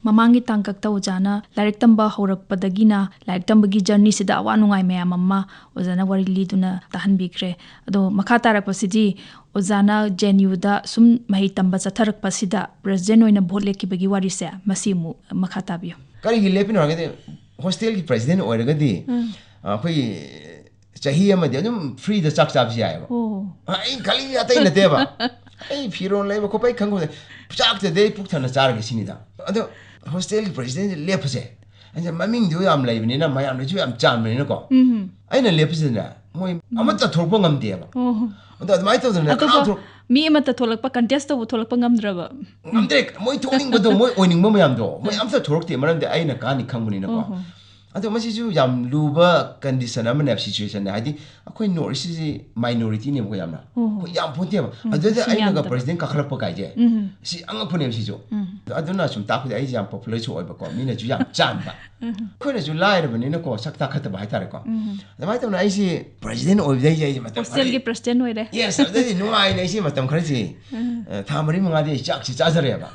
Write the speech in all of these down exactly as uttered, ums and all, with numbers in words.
ꯃꯃꯥꯡꯒꯤ ꯇꯥꯡꯀꯛꯇ ꯑꯣꯖꯥꯅ ꯂꯥꯏꯔꯤꯛ ꯇꯝꯕ ꯍꯧꯔꯛꯄꯗꯒꯤꯅ ꯂꯥꯏꯔꯤꯛ ꯇꯝꯕꯒꯤ ꯖꯔꯅꯤꯁꯤꯗ ꯑꯋꯥ ꯅꯨꯡꯉꯥꯏ ꯃꯌꯥꯝ ꯑꯃ ꯑꯣꯖꯥꯅ ꯋꯥꯔꯤ ꯂꯤꯗꯨꯅ ꯇꯥꯍꯟꯕꯤꯈ꯭ꯔꯦ꯫ ꯑꯗꯣ ꯃꯈꯥ ꯇꯥꯔꯛꯄꯁꯤꯗꯤ ꯑꯣꯖꯥꯅ ꯖꯦ ꯑꯦꯟ ꯌꯨꯗ ꯁꯨꯝ ꯃꯍꯩ ꯇꯝꯕ ꯆꯠꯊꯔꯛꯄꯁꯤꯗ ꯄ꯭ꯔꯦꯁꯤꯗꯦꯟ ꯑꯣꯏꯅ ꯚꯣꯠ ꯂꯦꯞꯈꯤꯕꯒꯤ ꯋꯥꯔꯤꯁꯦ, ꯃꯁꯤ ꯑꯃꯨꯛ ꯃꯈꯥ ꯇꯥꯕꯤꯌꯨ꯫ ꯀꯔꯤꯒꯤ ꯂꯦꯞꯄꯤꯅꯣ ꯍꯥꯏꯔꯒꯗꯤ, ꯍꯣꯁꯇꯦꯜꯒꯤ ꯄ꯭ꯔꯦꯁꯤꯗꯦꯟ ꯑꯣꯏꯔꯒꯗꯤ, ꯎꯝ꯫ ꯑ, ꯑꯩꯈꯣꯏꯒꯤ ꯆꯍꯤ ꯑꯃꯗꯤ ꯑꯗꯨꯝ ꯐ꯭ꯔꯤꯗ ꯆꯥꯛ ꯆꯥꯕꯁꯨ ꯌꯥꯏꯑꯕ꯫ ꯑꯣ꯫ ꯑ, ꯑꯩ ꯈꯜꯂꯤ ꯑꯇꯩ ꯅꯠꯇꯦꯕ꯫ ꯑꯩ ꯐꯤꯔꯣꯜ ꯂꯩꯕ ꯈꯣꯠꯄ ꯑꯩ ꯈꯪꯕ ꯅꯠꯇꯦ꯫ ꯆꯥꯛꯇꯗꯤ ꯑꯩ ꯄꯨꯛ ꯊꯟꯅ ꯆꯥꯔꯒꯦ ꯁꯤꯅꯤꯗ꯫ ꯑꯗꯣ ꯍꯣꯁꯇꯦꯜꯒꯤ ꯄ꯭ꯔꯦꯁꯤꯗꯦꯟꯁꯤ ꯂꯦꯞꯄꯁꯦ, ꯑꯩꯁꯦ ꯃꯃꯤꯡꯗꯨ ꯌꯥꯝ ꯂꯩꯕꯅꯤꯅ, ꯃꯌꯥꯝꯅꯁꯨ ꯌꯥꯝ ꯆꯥꯟꯕꯅꯤꯅꯀꯣ, ꯎꯝ꯫ ꯑꯩꯅ ꯂꯦꯞꯄꯁꯤꯗꯅꯦ, ꯃꯣꯏ ꯑꯃꯠꯇ ꯊꯣꯔꯛꯄ ꯉꯝꯗꯦꯕ꯫ ꯑꯣ꯫ ꯑꯗꯣ ꯑꯗꯨꯃꯥꯏꯅ ꯇꯧꯗꯅ ꯑꯇꯣꯞꯄ ꯀꯅꯥ ꯊꯣꯛ- ꯃꯤ ꯑꯃꯠꯇ ꯊꯣꯛꯂꯛꯄ, ꯀꯟꯇꯦꯁ ꯇꯧꯕ ꯊꯣꯛꯂꯛꯄ ꯉꯝꯗ꯭ꯔꯕ? ꯉꯝꯗ꯭ꯔꯦ꯫ ꯃꯣꯏ ꯊꯣꯛꯅꯤꯡꯕꯗꯣ, ꯃꯣꯏ ꯑꯣꯏꯅꯤꯡꯕ ꯃꯌꯥꯝꯗꯣ, ꯃꯣꯏ ꯑꯝꯇ ꯊꯣꯛꯂꯛꯇꯦ꯫ ꯃꯔꯝꯗꯤ ꯑꯩꯅ ꯀꯥꯅꯤ ꯈꯪꯕꯅꯤꯅꯀꯣ꯫ ꯑꯣꯍꯣ꯫ ꯑꯗꯣ ꯃꯁꯤꯁꯨ ꯌꯥꯝ ꯂꯨꯕ ꯀꯟꯗꯤꯁꯟ ꯑꯃꯅꯦꯕ, ꯁꯤꯆꯨꯋꯦꯁꯟꯅꯦ꯫ ꯍꯥꯏꯗꯤ ꯑꯩꯈꯣꯏ ꯅꯣꯔꯠ ꯏꯁꯁꯤ ꯃꯥꯏꯅꯣꯔꯤꯇꯤꯅꯦꯕꯀꯣ ꯌꯥꯝꯅ꯫ ꯑꯣꯍꯣ꯫ ꯑꯩꯈꯣꯏ ꯌꯥꯝ ꯄꯣꯟꯇꯦꯕ꯫ ꯎꯝ, ꯑꯗꯨꯗ ꯃꯁꯤꯡ ꯑꯩꯅꯒ ꯌꯥꯝꯗꯕ꯫ ꯄ꯭ꯔꯦꯁꯤꯗꯦꯟ ꯀꯥꯈꯠꯂꯛꯄ ꯀꯥꯏꯁꯦ, ꯎꯝ꯫ ꯁꯤ ꯑꯉꯛꯄꯅꯦꯕ ꯁꯤꯁꯨ꯫ ꯎꯝ꯫ ꯑꯗꯨꯅ ꯁꯨꯝ ꯇꯥꯛꯄꯗꯤ ꯑꯩꯁꯦ ꯌꯥꯝ ꯄꯣꯄꯨꯂꯔꯁꯨ ꯑꯣꯏꯕꯀꯣ, ꯃꯤꯅꯁꯨ ꯌꯥꯝ ꯆꯥꯟꯕ꯫ ꯎꯝ꯫ ꯑꯩꯈꯣꯏꯅꯁꯨ ꯂꯥꯏꯔꯕꯅꯤꯅꯀꯣ, ꯁꯛ ꯇꯥꯈꯠꯇꯕ ꯍꯥꯏꯇꯥꯔꯦꯀꯣ꯫ ꯎꯝ꯫ ꯑꯗꯨꯃꯥꯏꯅ ꯇꯧꯅ ꯑꯩꯁꯦ ꯄ꯭ꯔꯦꯁꯤꯗꯦꯟ ꯑꯣꯏꯕꯗꯩꯁꯦ ꯑꯩꯁꯦ ꯃꯇꯝ ꯍꯣꯁꯇꯦꯜꯒꯤ ꯈꯔꯗꯤ ꯄ꯭ꯔꯦꯁꯤꯗꯦꯟ ꯑꯣꯏꯔꯦ꯫ Yes, ꯑꯗꯨꯗꯩꯗꯤ ꯅꯨꯡꯉꯥꯏꯅ ꯑꯩꯁꯦ ꯃꯇꯝ ꯈꯔꯁꯤ, ꯎꯝ꯫ ꯑ, ꯊꯥ ꯃꯔꯤ ꯃꯉꯥꯗꯤ ꯑꯩ ꯆꯥꯛꯁꯤ ꯆꯥꯖꯔꯦꯕ꯫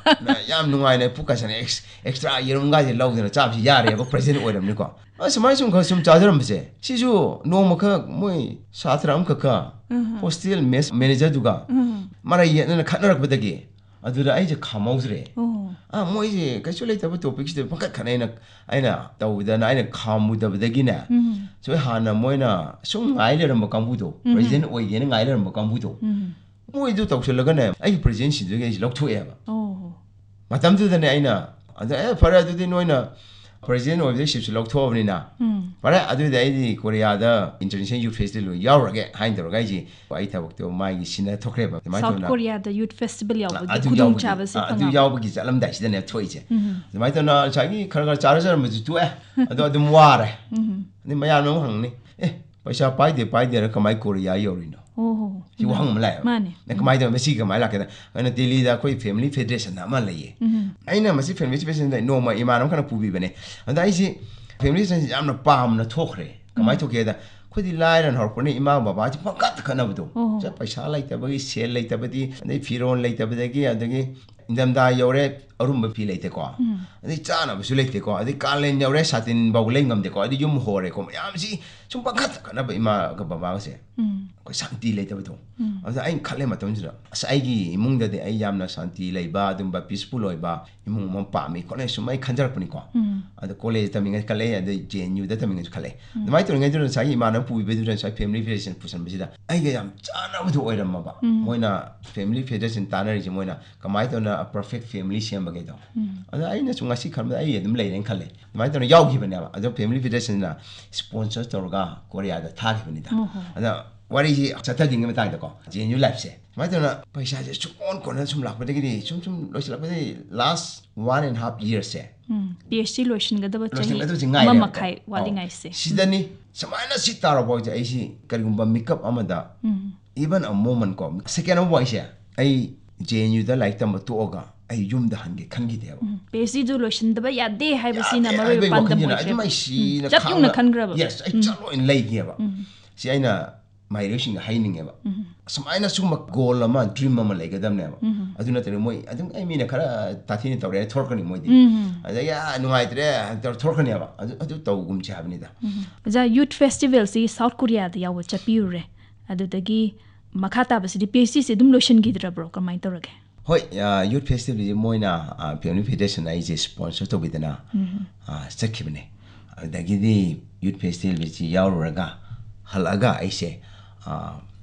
ꯌꯥꯝ ꯅꯨꯡꯉꯥꯏꯅ ꯄꯨꯛ ꯀꯁꯟꯅ ꯑꯦꯛꯁ-, ꯑꯦꯛꯁꯇ꯭ꯔꯥ ꯌꯦꯔꯨꯝꯒꯥꯁꯦ ꯂꯧꯗꯅ ꯆꯥꯕꯁꯤ ꯌꯥꯔꯦꯕ, ꯄ꯭ꯔꯦꯁꯤꯗꯦꯟ ꯑꯣꯏꯔꯕꯅꯤꯀꯣ꯫ ꯑ, ꯁꯨꯃꯥꯏꯅ ꯁꯨꯝ ꯈꯔ ꯁꯨꯝ ꯆꯥꯖꯔꯝꯕꯁꯦ, ꯁꯤꯁꯨ ꯅꯣꯡꯃꯈꯛ ꯃꯣꯏ ꯁꯥꯇ꯭ꯔ ꯑꯃꯈꯛꯀ ꯎꯝ꯫ ꯍꯣꯁꯇꯦꯜ ꯃꯦꯁ ꯃꯦꯅꯦꯖꯔꯗꯨꯒ ꯎꯝ꯫ ꯃꯔꯩ ꯌꯦꯠꯅꯅ ꯈꯠꯅꯔꯛꯄꯗꯒꯤ ꯑꯗꯨꯗ ꯑꯩꯁꯦ ꯈꯥꯝꯍꯧꯗ꯭ꯔꯦ꯫ ꯑꯣ꯫ ꯑ, ꯃꯣꯏꯁꯦ ꯀꯩꯁꯨ ꯂꯩꯇꯕ ꯇꯣꯄꯤꯛꯁꯤꯗ ꯄꯪꯈꯠ ꯈꯠꯅꯩꯅ ꯑꯩꯅ ꯇꯧꯕꯗꯅ ꯑꯩꯅ ꯈꯥꯝꯃꯨꯗꯕꯗꯒꯤꯅꯦ, ꯎꯝ꯫ ꯁꯣꯏ ꯍꯥꯟꯅ ꯃꯣꯏꯅ ꯁꯨꯝ ꯉꯥꯏ ꯂꯩꯔꯝꯕ ꯀꯥꯡꯕꯨꯗꯣ, ꯎꯝ꯫ ꯄ꯭ꯔꯦꯁꯤꯗꯦꯟ ꯑꯣꯏꯒꯦꯅ ꯉꯥꯏ ꯂꯩꯔꯝꯕ ꯀꯥꯡꯕꯨꯗꯣ, ꯎꯝ꯫ ꯃꯣꯏꯗꯨ ꯇꯧꯁꯤꯜꯂꯒꯅꯦ ꯑꯩꯒꯤ ꯄ꯭ꯔꯦꯁꯤꯗꯦꯟꯁꯤꯗꯨꯒꯤ ꯑꯩꯁꯦ ꯂꯧꯊꯣꯛꯑꯦꯕ꯫ ꯑꯣ꯫ ꯃꯇꯝꯗꯨꯗꯅꯦ ꯑꯩꯅ, ꯑꯗ, "ꯑꯦ, ꯐꯔꯦ, ꯑꯗꯨꯗꯤ ꯅꯣꯏꯅ ꯄ꯭ꯔꯦꯁꯤꯗꯦꯟ ꯑꯣꯏꯕꯗꯩ ꯁꯤꯞꯁꯨ ꯂꯧꯊꯣꯛꯑꯕꯅꯤꯅ, ꯎꯝ꯫ ꯐꯔꯦ, ꯑꯗꯨꯗꯤ ꯑꯩꯗꯤ ꯀꯣꯔꯤꯌꯥꯗ ꯏꯟꯇꯔꯅꯦꯁꯅꯦꯜ ꯌꯨꯠ ꯐꯦꯁꯇꯤꯚꯦꯜ ꯌꯥꯎꯔꯒꯦ" ꯍꯥꯏꯅ ꯇꯧꯔꯒ ꯑꯩꯁꯦ ꯑꯩ ꯊꯕꯛꯇꯣ ꯃꯥꯒꯤ ꯁꯤꯟꯅ ꯊꯣꯛꯈ꯭ꯔꯦꯕ꯫ ꯑꯗꯨꯃꯥꯏꯅ ꯁꯥꯎꯠ ꯇꯧꯅ ꯀꯣꯔꯤꯌꯥꯗ ꯌꯨꯠ ꯐꯦꯁꯇꯤꯚꯦꯜ ꯌꯥꯎꯕꯒꯤ ꯑꯗꯨ ꯌꯥꯎꯕꯒꯤ, ꯈꯨꯗꯣꯡꯆꯥꯕꯁꯦ ꯑ, ꯑꯗꯨ ꯐꯪꯉꯕ? ꯌꯥꯎꯕꯒꯤ ꯆꯠꯂꯝꯗꯥꯏꯁꯤꯗꯅꯦ ꯊꯣꯛꯏꯁꯦ꯫ ꯎꯝ꯫ ꯑꯗꯨꯃꯥꯏꯅ ꯇꯧꯅ ꯉꯁꯥꯏꯒꯤ ꯈꯔ ꯈꯔ ꯆꯥꯔꯖꯔꯝꯕꯁꯨ ꯇꯣꯛꯑꯦ꯫ ꯑꯗꯣ ꯑꯗꯨꯝ ꯋꯥꯔꯦ꯫ ꯎꯝ꯫ ꯑꯗꯩ ꯃꯌꯥꯝꯅ ꯑꯃꯨꯛ ꯍꯪꯅꯤ, "ꯑꯦ, ꯄꯩꯁꯥ ꯄꯥꯏꯗꯦ ꯄꯥꯏꯗꯦꯅ ꯀꯃꯥꯏ ꯀꯣꯔꯤꯌꯥ ꯌꯧꯔꯤꯅꯣ?" ꯑꯣ꯫ ꯁꯤ ꯋꯥꯍꯪ ꯑꯃ ꯂꯥꯛꯑꯦꯕ꯫ ꯃꯥꯅꯦ꯫ ꯅꯪ ꯀꯃꯥꯏꯅ ꯇꯧꯔ ꯃꯁꯤ ꯀꯃꯥꯏꯅ ꯂꯥꯛꯀꯦꯗ? ꯑꯩꯅ ꯗꯦꯜꯂꯤꯗ ꯑꯩꯈꯣꯏ ꯐꯦꯃꯤꯂꯤ ꯐꯦꯗꯔꯦꯁꯟ ꯑꯃ ꯂꯩꯌꯦ꯫ ꯎꯝ꯫ ꯑꯩꯅ ꯃꯁꯤ ꯐꯦꯃꯤꯂꯤ ꯐꯦꯗꯔꯦꯁꯟꯗ ꯅꯣꯡꯃ ꯏꯃꯥꯟꯅꯕ ꯈꯔꯅ ꯄꯨꯕꯤꯕꯅꯦ꯫ ꯑꯗ ꯑꯩꯁꯤ ꯐꯦꯃꯤꯂꯤ ꯐꯦꯗꯔꯦꯁꯟꯁꯤ ꯌꯥꯝꯅ ꯄꯥꯝꯅ ꯊꯣꯛꯈ꯭ꯔꯦ꯫ ꯀꯃꯥꯏꯅ ꯎꯝ꯫ ꯊꯣꯛꯀꯦꯗ, ꯑꯩꯈꯣꯏꯗꯤ ꯂꯥꯏꯔꯅ ꯍꯧꯔꯛꯄꯅꯤ, ꯏꯃꯥ ꯕꯕꯥꯁꯤ ꯄꯪꯀꯠꯇ ꯀꯠꯅꯕꯗꯣ꯫ ꯑꯣ꯫ ꯁꯦ, ꯄꯩꯁꯥ ꯂꯩꯇꯕꯒꯤ, ꯁꯦꯜ ꯂꯩꯇꯕꯗꯤ, ꯑꯗꯩ ꯐꯤꯔꯣꯜ ꯂꯩꯇꯕꯗꯒꯤ, ꯑꯗꯒꯤ ꯏꯪꯊꯝꯊꯥ ꯌꯧꯔꯦ, ꯑꯔꯨꯝꯕ ꯐꯤ ꯂꯩꯇꯦꯀꯣ꯫ ꯎꯝ꯫ ꯑꯗꯩ ꯆꯥꯅꯕꯁꯨ ꯂꯩꯇꯦꯀꯣ꯫ ꯑꯗꯩ ꯀꯥꯂꯦꯟ ꯌꯧꯔꯦ, ꯁꯥꯇꯤꯟ ꯐꯥꯎ ꯂꯩ ꯉꯝꯗꯦꯀꯣ꯫ ꯑꯗꯩ ꯌꯨꯝ ꯍꯣꯔꯦꯀꯣ꯫ ꯃꯌꯥꯝꯁꯤ ꯁꯨꯝ ꯄꯪꯀꯠꯇ ꯀꯠꯅꯕ ꯏꯃꯥꯒ ꯕꯕꯥꯒꯁꯦ꯫ ꯎꯝ꯫ ꯑꯩꯈꯣꯏ ꯁꯥꯟꯇꯤ ꯂꯩꯇꯕꯗꯣ꯫ ꯎꯝ꯫ ꯑꯗꯨꯗ ꯑꯩꯅ ꯈꯜꯂꯦ ꯃꯇꯝꯁꯤꯗ, "ꯑꯁ, ꯑꯩꯒꯤ ꯏꯃꯨꯡꯗꯗꯤ ꯑꯩ ꯌꯥꯝꯅ ꯁꯥꯟꯇꯤ ꯂꯩꯕ, ꯑꯗꯨꯝꯕ peaceful ꯑꯣꯏꯕ ꯏꯃꯨꯡ ꯑꯃ ꯄꯥꯝꯃꯤ" ꯈꯣꯠꯂꯦ, ꯁꯨꯝ ꯑꯩ ꯈꯟꯖꯔꯛꯄꯅꯤꯀꯣ꯫ ꯎꯝ꯫ ꯑꯗ ꯀꯣꯂꯦꯖ ꯇꯝꯃꯤꯉꯩ ꯈꯜꯂꯛꯑꯦ, ꯑꯗꯩ J N U ꯗ ꯇꯝꯃꯤꯉꯩꯁꯨ ꯈꯜꯂꯛꯑꯦ꯫ ꯑꯗꯨꯃꯥꯏꯅ ꯇꯧꯔꯤꯉꯩꯗꯨꯗ ꯉꯁꯥꯏꯒꯤ ꯏꯃꯥꯟꯅꯕ ꯄꯨꯕꯤꯕꯗꯨꯗ ꯉꯁꯥꯏ family physician ꯄꯨꯁꯟꯕꯁꯤꯗ ꯑꯩꯒ ꯌꯥꯝ ꯆꯥꯟꯅꯕꯗꯣ ꯑꯣꯏꯔꯝꯃꯕ꯫ ꯎꯝ꯫ ꯃꯣꯏꯅ family physician ꯇꯥꯟꯅꯔꯤꯁꯦ, ꯃꯣꯏꯅ ꯀꯃꯥꯏꯅ ꯇꯧꯅ perfect family ꯁꯦꯝꯕꯒꯦꯗꯣ꯫ ꯎꯝ꯫ ꯑꯗ ꯑꯩꯅꯁꯨ ꯉꯁꯤ ꯈꯟꯕꯗ ꯑꯩ ꯑꯗꯨꯝ ꯂꯩꯔꯦꯅ ꯈꯜꯂꯦ꯫ ꯑꯗꯨꯃꯥꯏꯅ ꯇꯧꯅ ꯌꯥꯎꯈꯤꯕꯅꯦꯕ꯫ ꯑꯗꯣ family physicianꯅ sponsor ꯇꯧꯔꯒ ꯀꯣꯔꯤꯌꯥꯗ ꯊꯥꯈꯤꯕꯅꯤꯗ꯫ ꯑꯣꯍꯣ꯫ ꯑꯗ ꯋꯥꯔꯤꯁꯤ ꯆꯠꯊꯗ꯭ꯔꯤꯉꯩ ꯃꯇꯥꯡꯗꯀꯣ, J N U lifeꯁꯦ꯫ ꯁꯨꯃꯥꯏꯅ ꯇꯧꯅ ꯄꯩꯁꯥꯁꯦ ꯁꯨꯝ ꯑꯣꯟ ꯀꯣꯟꯅ ꯁꯨꯝ ꯂꯥꯛꯄꯗꯒꯤꯗꯤ, ꯁꯨꯝ ꯁꯨꯝ ꯂꯣꯏꯁꯤꯜꯂꯛꯄꯗꯒꯤ, last one and half yearꯁꯦ um. PhD ꯂꯣꯏꯁꯤꯟꯒꯗꯕ ꯆꯍꯤ ꯂꯣꯏꯁꯤꯟꯒꯗꯕꯁꯤ ꯑꯃ ꯉꯥꯏꯔꯦꯕꯀꯣ꯫ ꯃꯈꯥꯏ ꯑꯧ꯫ ꯋꯥꯠꯂꯤꯉꯥꯏꯁꯦ꯫ ꯁꯤꯗꯅꯤ, ꯁꯨꯃꯥꯏꯅ ꯁꯤ ꯇꯥꯔꯕ ꯐꯥꯎꯁꯦ ꯑꯩꯁꯤ ꯀꯔꯤꯒꯨꯝꯕ ꯃꯤꯀꯞ ꯑꯃꯗ, ꯎꯝ꯫ even a moment ꯀꯣ, second ꯑꯃ ꯐꯥꯎꯁꯦ ꯑꯩ J N U ꯗ ꯂꯥꯏꯔꯤꯛ ꯇꯝꯕ ꯇꯣꯛꯑꯒ ꯑꯩ ꯌꯨꯝꯗ ꯍꯟꯒꯦ ꯈꯟꯈꯤꯗꯦꯕ꯫ ꯎꯝ꯫ PhDꯁꯨ ꯂꯣꯏꯁꯤꯟꯗꯕ ꯌꯥꯗꯦ ꯍꯥꯏꯕꯁꯤꯅ ꯌꯥꯗꯦ ꯃꯔꯨꯑꯣꯏꯕ ꯍꯥꯏꯕꯒꯤ ꯄꯥꯟꯗꯝ ꯋꯥꯈꯜꯁꯤꯅ ꯑꯣꯏꯈ꯭ꯔꯦꯕ꯫ ꯑꯗꯨꯝ ꯑꯩ ꯁꯤꯅ ꯎꯝ꯫ ꯆꯞ ꯌꯨꯡꯅ ꯈꯥꯡꯅ ꯈꯟꯈ꯭ꯔꯕ꯫ Yes, ꯑꯩ ꯎꯝ꯫ ꯆꯠꯂꯣꯏꯅ ꯂꯩꯒꯦꯕ꯫ ꯎꯝ꯫ ꯁꯤ ꯑꯩꯅ ꯃꯍꯩꯔꯣꯏꯁꯤꯡꯗ ꯍꯥꯏꯅꯤꯡꯉꯦꯕ꯫ ꯎꯝ꯫ ꯁꯨꯃꯥꯏꯅ ꯁꯤꯒꯨꯝꯕ goal ꯑꯃ, dream ꯑꯃ ꯂꯩꯒꯗꯕꯅꯦꯕ꯫ ꯎꯝ꯫ ꯑꯗꯨ ꯅꯠꯇ꯭ꯔꯗꯤ ꯃꯣꯏ ꯑꯗꯨꯝ, "ꯑꯩ ꯃꯤꯅ ꯈꯔ ꯇꯥꯊꯤꯅ ꯇꯧꯔꯦ" ꯊꯣꯔꯛꯀꯅꯤ ꯃꯣꯏꯗꯤ꯫ ꯎꯝ꯫ ꯑꯗꯒꯤ "ꯑꯥ, ꯅꯨꯡꯉꯥꯏꯇ꯭ꯔꯦ" ꯇꯧꯔ ꯊꯣꯔꯛꯀꯅꯦꯕ꯫ ꯑꯗꯨ, ꯑꯗꯨ ꯇꯧꯒꯨꯝꯁꯦ ꯍꯥꯏꯕꯅꯤꯗ꯫ ꯎꯝ꯫ ꯑꯣꯖꯥ, Youth Festivalꯁꯤ South Koreaꯗ ꯌꯥꯎꯕ ꯆꯠꯄꯤꯔꯨꯔꯦ꯫ ꯑꯗꯨꯗꯒꯤ ꯃꯈꯥ ꯇꯥꯕꯁꯤꯗꯤ PhDꯁꯤ ꯑꯗꯨꯝ ꯂꯣꯏꯁꯤꯟꯈꯤꯗ꯭ꯔꯕ꯭ꯔꯣ? ꯀꯃꯥꯏꯅ ꯇꯧꯔꯒꯦ? ꯍꯣꯏ, ꯑ, Youth Festivalꯁꯤ ꯃꯣꯏꯅ, ꯑ, Family Physicianꯅ ꯑꯩꯁꯦ sponsor ꯇꯧꯕꯤꯗꯅ, ꯎꯝ꯫ ꯑ, ꯆꯠꯈꯤꯕꯅꯦ꯫ ꯑꯗꯨꯗꯒꯤꯗꯤ Youth Festivalꯁꯤ ꯌꯥꯎꯔꯨꯔꯒ ꯍꯜꯂꯛꯑꯒ ꯑꯩꯁꯦ, ꯑ,